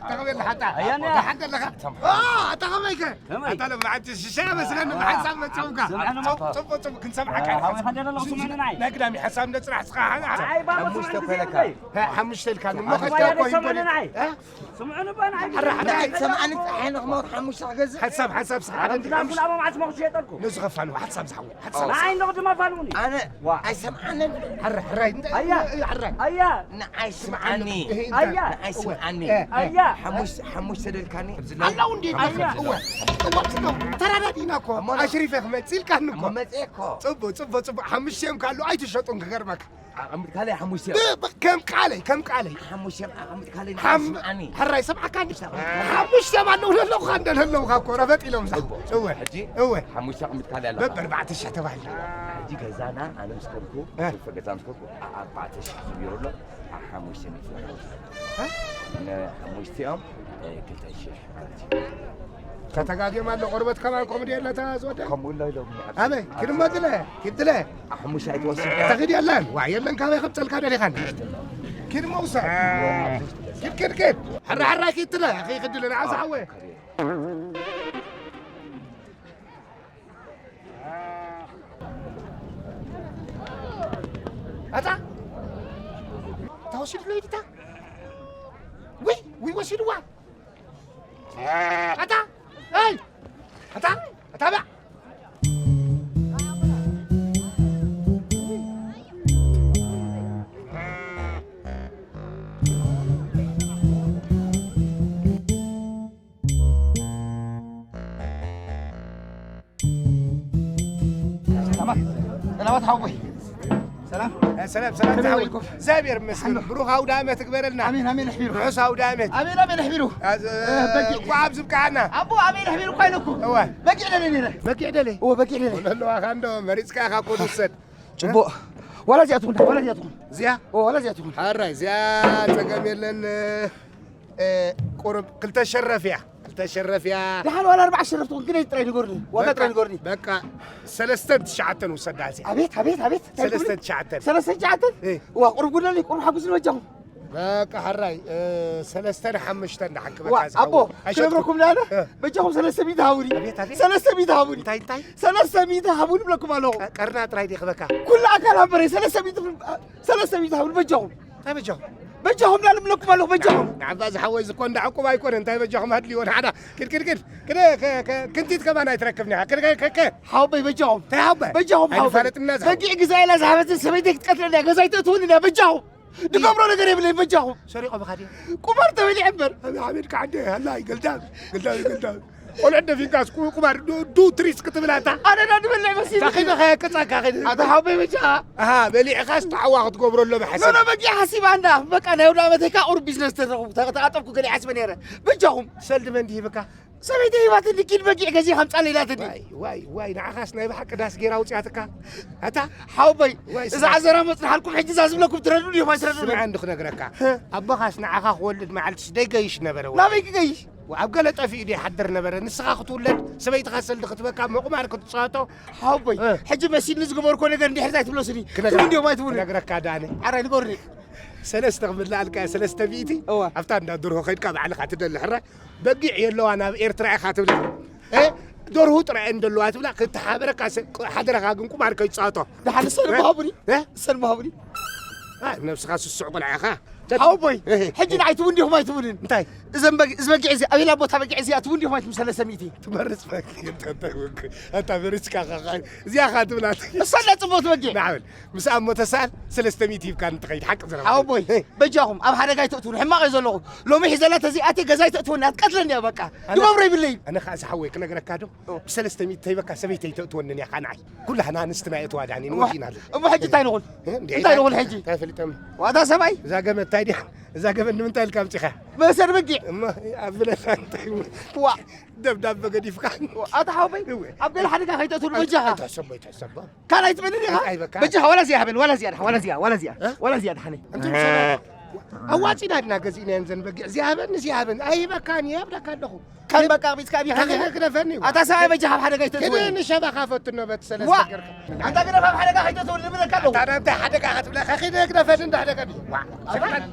ከመይ ኣለኻ? ኣታ ኣያና። ደሓን ኣለኻ? ኦ፣ ኣታ ከመይ ከ? ከመይ? ኣታ ሎማዓንቲ ሽሻ መስለኒ ብሓንሳብ መጺኹምካ። ስምዕኒ እሞ። ጽቡቕ፣ ጽቡቕ፣ ጽቡቕ፣ ክንሰምዓካ ኢና። ሓወይ፣ ሓንሳብ። ሓንሳብ ስምዕኒ ንዓይ። ናይ ግዳሚ ሓንሳብ እንደ ጽናሕ ስኻ፣ ሓ-፣ ሓ-፣ ኣይ፣ ባባ፣ ሓሙሽተ ስምዕኒ ኮይነካ። ስምዕኒ። ሀ፣ ሓሙሽተ ኢልካ፣ እሞ ኣታ ከስካ ባባ፣ ኮይን ስምዕኒ በሊ። ንዓይ። ሀ? ስምዑኒ እባ ንዓይ። ኣረ፣ ሓደ ኣይትሰምዓኒ፣ ፀሓይ ንኽመውት ሓሙሽተ ክገዝእ። ሓንሳብ፣ ሓንሳብ፣ ስኻ ሓደ እንዳ እንዳ ፉል ኣማማዓት መኽሽ የጠልኩ። ነዚ ኸፋሉ፣ ሓንሳብ ዝሓወይ፣ ሓንሳብ። ንዓይ እንዶ ቅድም ኣፋልሙኒ። ኣነ ዋ። ኣይሰምዓንን። ሕረ፣ ሕራይ፣ እንደ-፣ ኣያ። ሕራይ። ኣያ። ንዓይ ስምዓኒ። እህ፣ እንታይ? ኣያ። ንዓይ ስምዓኒ። እህ፣ እህ። ኣያ። ሓሙሽ-፣ ሓሙሽተ ደልካኒ። ኣለዉ እንዴ? ኣያ። እወ። እወ፣ እወ፣ ተራዳዲና እኮ። እሞ ና- ኣሽሪፈ ክመጽእ ኢልካኒ እኮ። እሞ መጽኤ እኮ። ጽቡቕ፣ ጽቡቕ፣ ጽቡቕ። ሓሙሽተ እዮም ካሉ ኣይትሸጡን ክገርመካ። ኣቐምጥ ካልእ ሓሙሽተ። ብ-፣ ብ-፣ ከም ቃለይ፣ ከም ቃለይ። ሓሙሽተ ኣቐምጥ ካልእ ሓም-፣ ንዓይ ስምዓኒ። ሕራይ ሰምዓካኒ። ሓሙሽተ ኣለዉ ኣለዉኻ እንደ ኣለዉኻ እኮ ረፈጥ ኢሎም እዛ። እወ። እወ። ሕጂ እወ። ሓሙሽተ ኣቐምጥ ካልእ ኣለኻ። በብኣርባዕተ ሽሕ ተባሂልና። ሕጂ ገዛና ኣነ ምስ ከድኩ፣ እ። ሰልፈ ገዛ ምስ ከድኩ፣ ኣ-፣ ኣርባዕተ ሽሕ ዝቢሩ ኣሎ፣ ኣ-፣ ሓሙሽተ ሚእቲ። እ? ንሓሙሽቲኦም፣ እ፣ ክልተ ሽሕ። ተተጋግዮም ኣሎ፣ ቆርበት ከማን ከምኡ ድየ ኣላ እታ ዝወደ? ከምኡ ኣሎ ኢሎም። ኣበይ? ኪድ እሞ ድለ፣ ኪድ ድለ። ሓሙሽተ ኣይትወስድ። ተኺድ የለን። ዋ፣ የለን፣ ካበይ ከብፀልካ ደሊኻኒ? ኪድ እሞ ውሰድ። ኪድ፣ ኪድ፣ ኪድ። ሕራ፣ ሕራ፣ ኪድ ድለ። ኣኺ፣ ኪድ ድለ፣ ንዓ ዝሓወ። ኣታ? እታ ወሲድሎ ኢድታ? ውይ፣ ውይ፣ ወሲድዋ። ኣታ፣ ኣይ፣ ኣታ፣ ኣታ፣ ብያ። ኣወት ሓወይ። ሰላም። ሰላም፣ ሰላም፣ ከመይ ዝሓወይ። ውዒልኩም? እግዚኣብሔር ይመስገን። ሓሎ። ብሩኽ ኣውደ ዓመት ይግበረልና። ኣሜን፣ ኣሜን፣ ኣሕቢሩ። ርሑስ ኣውደ ዓመት። ኣሜን፣ ኣሜን፣ ኣሕቢሩ። ኣዝ-፣ እ፣ በጊዕ። እንኳዕ ኣብ ዝብቅዓና። ኣቦ፣ ኣሜን፣ ኣሕቢሩ እኳ ኢለኩም። እወ። በጊዕ ደለ ነይረ። በጊዕ ደለ? እወ፣ በጊዕ ደለ። ወለሎ ኣኻ እንዶ መሪጽካ ኢኻ እኮ ትውሰድ። ጽቡቕ። ዋላ እዚኣ ትኹን፣ ዋላ እዚኣ ትኹን። እዚኣ? እወ፣ ዋላ እዚኣ ትኹን። ሓራይ፣ እዚኣ ጸገም የለን። እ፣ ቁሩብ ክልተ ሸረፍ እያ። ክልተ ሸረፍ እያ። ደሓን ዋላ ኣርባዕተ ሸረፍ ትኹን፣ ግን ጥራይ ንገሩኒ። ዋጋ በቃ፣ ጥራይ ንገሩኒ። በቃ፣ ሰለስተን ትሽዓተን ውሰዳ እዚኣ። ኣቤት፣ ኣቤት፣ ኣቤት። እንታይ ሰለስተን ትብሉ? ትሽዓተን። ሰለስተን ትሽዓተን? እ። ዋ፣ ቁሩብ ጉለሊ፣ ቁሩብ ሓጉስኒ በጃኹም። በቃ፣ ሓራይ፣ እ፣ ሰለስተን ሓሙሽተን ደሓን ክበካ ዋ፣ ዝኸውን። ኣቦ፣ ኣይሸጥኩ-፣ ክነግረኩም ደኣ ኣነ? እ። በጃኹም ሰለስተ ሚእቲ ሃቡኒ። ኣቤት፣ ኣቤት። ሰለስተ ሚእቲ ሃቡኒ። እንታይ፣ እንታይ? ሰለስተ ሚእቲ ሃቡኒ ብለኩም ኣለኹ። ቀ-፣ ቀርና ጥራይ ድየ ክበካ? ኩሉ ኣካል ሃበረ፣ ሰለስተ ሚእቲ፣ ሰለስተ ሚእቲ ሃቡኒ በጃኹም። እንታይ በጃኹም? በጃኹም ዳልም ለኩም ኣለኹ፣ በጃኹም። ንዓባ ዝሓወይ ዝኮ እንዳ ዕቁብ ኣይኮነ፣ እንታይ በጃኹም ኣድልዎ ንሓዳ። ክድ፣ ክድ፣ ክድ፣ ክድ፣ ከ-፣ ከ-፣ ክንቲት ከማን ኣይትረክብን ኢኻ። ክድ፣ ከ-፣ ከ-፣ ከ-፣ ሓወበይ በጃኹም። እንታይ ሓወበይ? በጃኹም ሓወበይ። ኣይንፋለጥና ዝሓወይ። በጊዕ ግዛ ኢላ ዝሃበትን ሰበይተይ ክትቀትለኒ እያ፣ ገዛይ ተእትውኒ እያ፣ በጃኹም። ድገብሮ ነገር የብለይ፣ በጃኹም። ሰሪቖም ኢኻ ድዮም? ቁማር ተበሊዐ እምበር። ኣበይ ሓሚድካ ዓዲ፣ ሃላይ፣ ገልዳም፣ ገልዳም፣ ገልዳም። ቆልዑ ደፊንካስ ቁ-፣ ቁማር ዱ-፣ ዱ ትሪስ ክትብል ኣታ? ኣነ ዳ ንበልዕ መሲሉ። ታኺ ዶ ኸየቅጻካ ኸይድ? ኣታ ሓወይ በጃ። ኣሃ፣ በሊዕኻስ ጣዕዋ ክትገብሮ ኣሎ ብሓሰብ። ኖ፣ ኖ፣ በጊዕ ሓሲባ እንዳ። በቃ ናይ ወዳ ዓመተይ ከኣ ቁሩብ ቢዝነስ ተረኹ። ተ-፣ ተኣጠብኩ ገለ ሓስበ ነይረ። በጃኹም። ሰልዲ መን ድሂብካ? ሰበይተይ ሂባትኒ ኪድ በጊዕ ገዚእ ከምጻለይ ኢላትኒ። ዋይ፣ ዋይ፣ ዋይ፣ ንዓኻስ ናይ ብሓቂ ዳስ ጌራ ኣውጽኣትካ? ኣታ? ሓወይ፣ ዋይ፣ እዛ ስማ-፣ ዓዘራ መጽንሓልኩም ሕጂ እዛ ዝብለኩም ትረድኡ ዲኹም ኣይትረድኡን? ስምዐ እንዲ ክነግረካ። ህ። ኣቦኻስ ንዓኻ ክወልድ መዓልትስ ደይገይሽ ነበረ ወላ? ናበይ ክገይሽ? ወ-፣ ኣብ ገለ ጠፊኡ ዶ ይሓድር ነበረ? ንስኻ ክትውለድ፣ ሰበይትኻ ሰልዲ ክትበካ፣ ምቑማር ክትጻወቶ? ሓወቦይ፣ እ። ሕጂ መሲልኒ ዝገበርኩዎ ነገር እንድሕር እንታይ ትብሎ ስኒ? ክነግረካ፣ ትብሉ እንዲኹም ኣይትብሉን? ክነግረካ ዳነ። ዓራይ ንገሩኒ። ሰለስተ ክምልኣልካ እየ፣ ሰለስተ ሚእቲ። እወ። ኣብታ እንዳ ደርሆ ከይድካ ባዕልኻ ትደሊ ሕራይ። በጊዕ የለዋን ኣብ ኤርትራ ኢኻ ትብላ። እ? ደርሁ ጥራይ እየን ዘለዋ ትብላ፣ ክተሓበረካ ሰ-፣ ሓደራኻ ግን ቁማር ከይትጻወቶ። ደሓን ንሰን እ? ምሃቡኒ? እ? ንሰን ምሃቡኒ? እ፣ ነብስኻ ስሱዕ ቆልዓ ኢኻ። ሓወቦይ፣ እህ። ሕጂ ንዓይ ትብሉ እንዲኹም ኣይትብሉን? እንታይ? እዘን በጊ-፣ እዚ በጊዕ እዚ ኣበይ ኣሎ ቦታ በጊዕ እዚ ትብሉ እንዲኹም ኣይትብሉ ሰለስተ ሚእቲ? ትመርጽ በጊዕ፣ ኣታ መሪጽካ ኸ-፣ እዚኣ ኸ ትብላ? እሳ እንዳ ጽቡቕቲ በጊዕ። ንዓበል፣ ምስ ኣሞ ተሳል ሰለስተ ሚእቲ ሂብካ እንትኸይድ ሓቂ ዘረባ። ሓወቦይ፣ እህ። በጃኹም ኣብ ሓደጋ ኣይተእትዉኒ፣ ሕማቕ እየ ዘለኹ። ሎሚ ሒዘላ ተዚኣትየ ገዛይ ተእትወኒ፣ ኣትቀትለኒ እያ በቃ። ኣነ፣ ይገብሮ ይብለይ። ኣነ ኸኣ ዝሓወይ ክነግረካ ዶ? ኦ። ብሰለስተ ሚእቲ ተይበካ ሰበይተይ ተእትወኒ እያ ኸኣ ንዓይ። ኩላህና ኣንስትና የእትዋ ዳኒ፣ እሞ፣ ንወዲና ኣሎ። እሞ ሕጂ እንታይ ንኹን? እ፣ እንዴ፣ እንታይ ንኹን ሕጂ? እንታይ ፈሊጠም? ዋታ ሰብኣይ? እዛ ገመድ እንታይ ድያ? እዛ ገመድ ንምንታይ ኢልካ ኣምጺኻ? መእሰር በጊዕ። እሞ፣ ኣብለካ እንታይ? ዋ። ደብዳበ ገዲፍካ? ዋ፣ ኣታ ሓወይ፣ እወ። ኣብ ገለ ሓደጋ ከይተእትውሉ በጃኻ። ኣይትሕሰቦ፣ ኣይትሕሰቦ። ካልኣይ ትመኒ ዲኻ? ኣይ፣ በቃ። በጃኻ፣ ዋላ እዚኣ ሃበን፣ ዋላ እዚኣ፣ ዋላ እዚኣ፣ ዋላ እዚኣ፣ እ? ዋላ እዚኣ ድሓነይ። እንትን ሰባ-፣ ኣዋጺና ድና ገዚእናየን ዘን በጊዕ። እዚኣ ሃበን፣ እዚኣ ሃበን። ኣይበካን እየ፣ ኣብለካ ኣለኹ። ከም በቃ ቢትካ ቢኻ ታኺ ነህ? ግደፈኒ፣ ዋ። ኣታ ሰብኣይ በጃኻ ኣብ ሓደጋ ይተእትወኒ። ክደ ንሸባኻ ፈትኖ በት ሰለስተ ዋ። ገርካ። ኣንታ ግደፍ ኣብ ሓደጋ ከይተእትወኒ እብለካ ኣለኹ። ኣታ እንታይ ሓደጋ ክትብለካ? ክደ ግደፈኒ እንዳ ሓደጋ ድዩ? ዋ። ኣታ? ኣታ?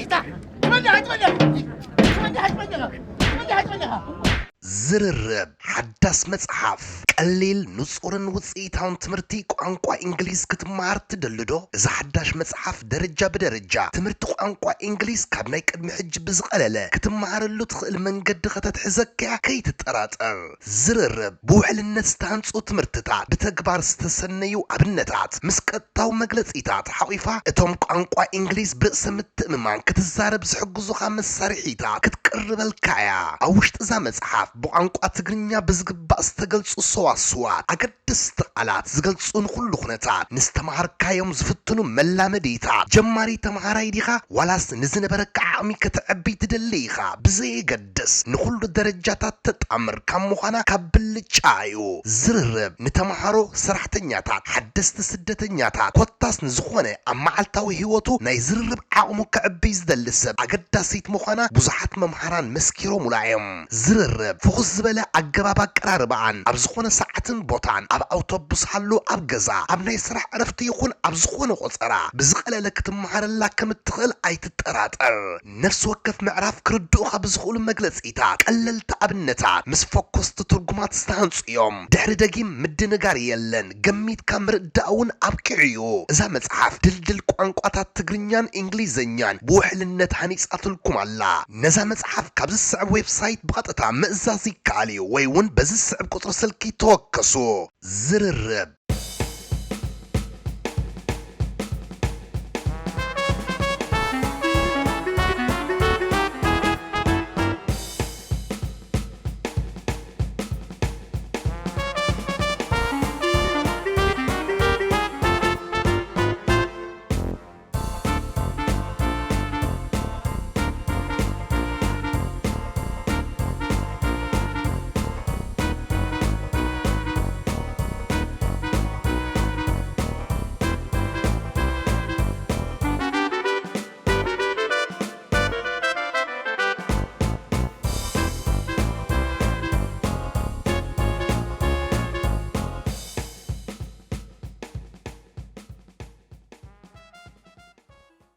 ኢታ። ትመንዲ፣ ትመንዲ። ትመንዲ፣ ትመንዲ። ትመንዲ፣ ትመንዲ። ዝርርብ ሓዳስ መጽሓፍ። ቀሊል፣ ንጹርን ውጽኢታውን ትምህርቲ ቋንቋ እንግሊዝ ክትመሃር ትደሊ ዶ? እዛ ሓዳሽ መጽሓፍ ደረጃ ብደረጃ ትምህርቲ ቋንቋ እንግሊዝ ካብ ናይ ቅድሚ ሕጂ ብዝቐለለ ክትመሃረሉ ትኽእል መንገዲ ከተትሕዘካ እያ፣ ከይትጠራጠር። ዝርርብ ብውሕልነት ዝተሃንጹ ትምህርትታት፣ ብተግባር ዝተሰነዩ ኣብነታት፣ ምስ ቀጥታዊ መግለጺታት ሓቒፋ፣ እቶም ቋንቋ እንግሊዝ ብርእሰ ምትእምማን ክትዛረብ ዝሕግዙኻ መሳርሒታት ክትቅርበልካ እያ። ኣብ ውሽጢ እዛ መጽሓፍ፣ ብቋንቋ ትግርኛ ብዝግባእ ዝተገልጹ ሰዋስዋት፣ ኣገደስቲ ቃላት ዝገልጹ ንኹሉ ኩነታት፣ ንዝተምሃርካዮም ዝፍትኑ መላመዲታት፣ ጀማሪ ተምሃራይ ዲኻ ዋላስ ንዝነበረካ ዓቕሚ ከተዕቢ ትደሊ ኢኻ፣ ብዘየገድስ ንኹሉ ደረጃታት ተጣምር ካብ ምዃና ካብ ብልጫ እዩ። ዝርርብ ንተምሃሮ፣ ሰራሕተኛታት፣ ሓደስቲ ስደተኛታት፣ ኮታስ ንዝኾነ ኣብ መዓልታዊ ህይወቱ ናይ ዝርርብ ዓቕሙ ከዕብይ ዝደሊ ሰብ ኣገዳሲት ምዃና ብዙሓት መምሃራን መስኪሮሙላ እዮም። ዝርርብ ፍኹስ ዝበለ ኣገባብ ኣቀራርባኣን ኣብ ዝኾነ ሰዓትን ቦታን፣ ኣብ ኣውቶቡስ ሃሉ፣ ኣብ ገዛ፣ ኣብ ናይ ስራሕ ዕረፍቲ ይኹን ኣብ ዝኾነ ቆጸራ ብዝቐለለ ክትመሃረላ ከም እትኽእል ኣይትጠራጠር። ነፍሲ ወከፍ ምዕራፍ ክርድኡኻ ብዝኽእሉ መግለጺታት፣ ቀለልቲ ኣብነታት ምስ ፈኮስቲ ትርጉማት ዝተሃንጹ እዮም። ድሕሪ ደጊም ምድንጋር የለን፣ ገሚትካ ምርዳእ እውን ኣብቂዑ እዩ። እዛ መጽሓፍ ድልድል ቋንቋታት ትግርኛን እንግሊዝኛን ብውሕልነት ሃኒጻትልኩም ኣላ። ነዛ መጽሓፍ ካብ ዝስዕብ ዌብሳይት ብቐጥታ ምእዛዝ ይከኣል እዩ፣ ወይ እውን በዚ ዝስዕብ ቁጽሪ ስልኪ ተወከሱ። ዝርርብ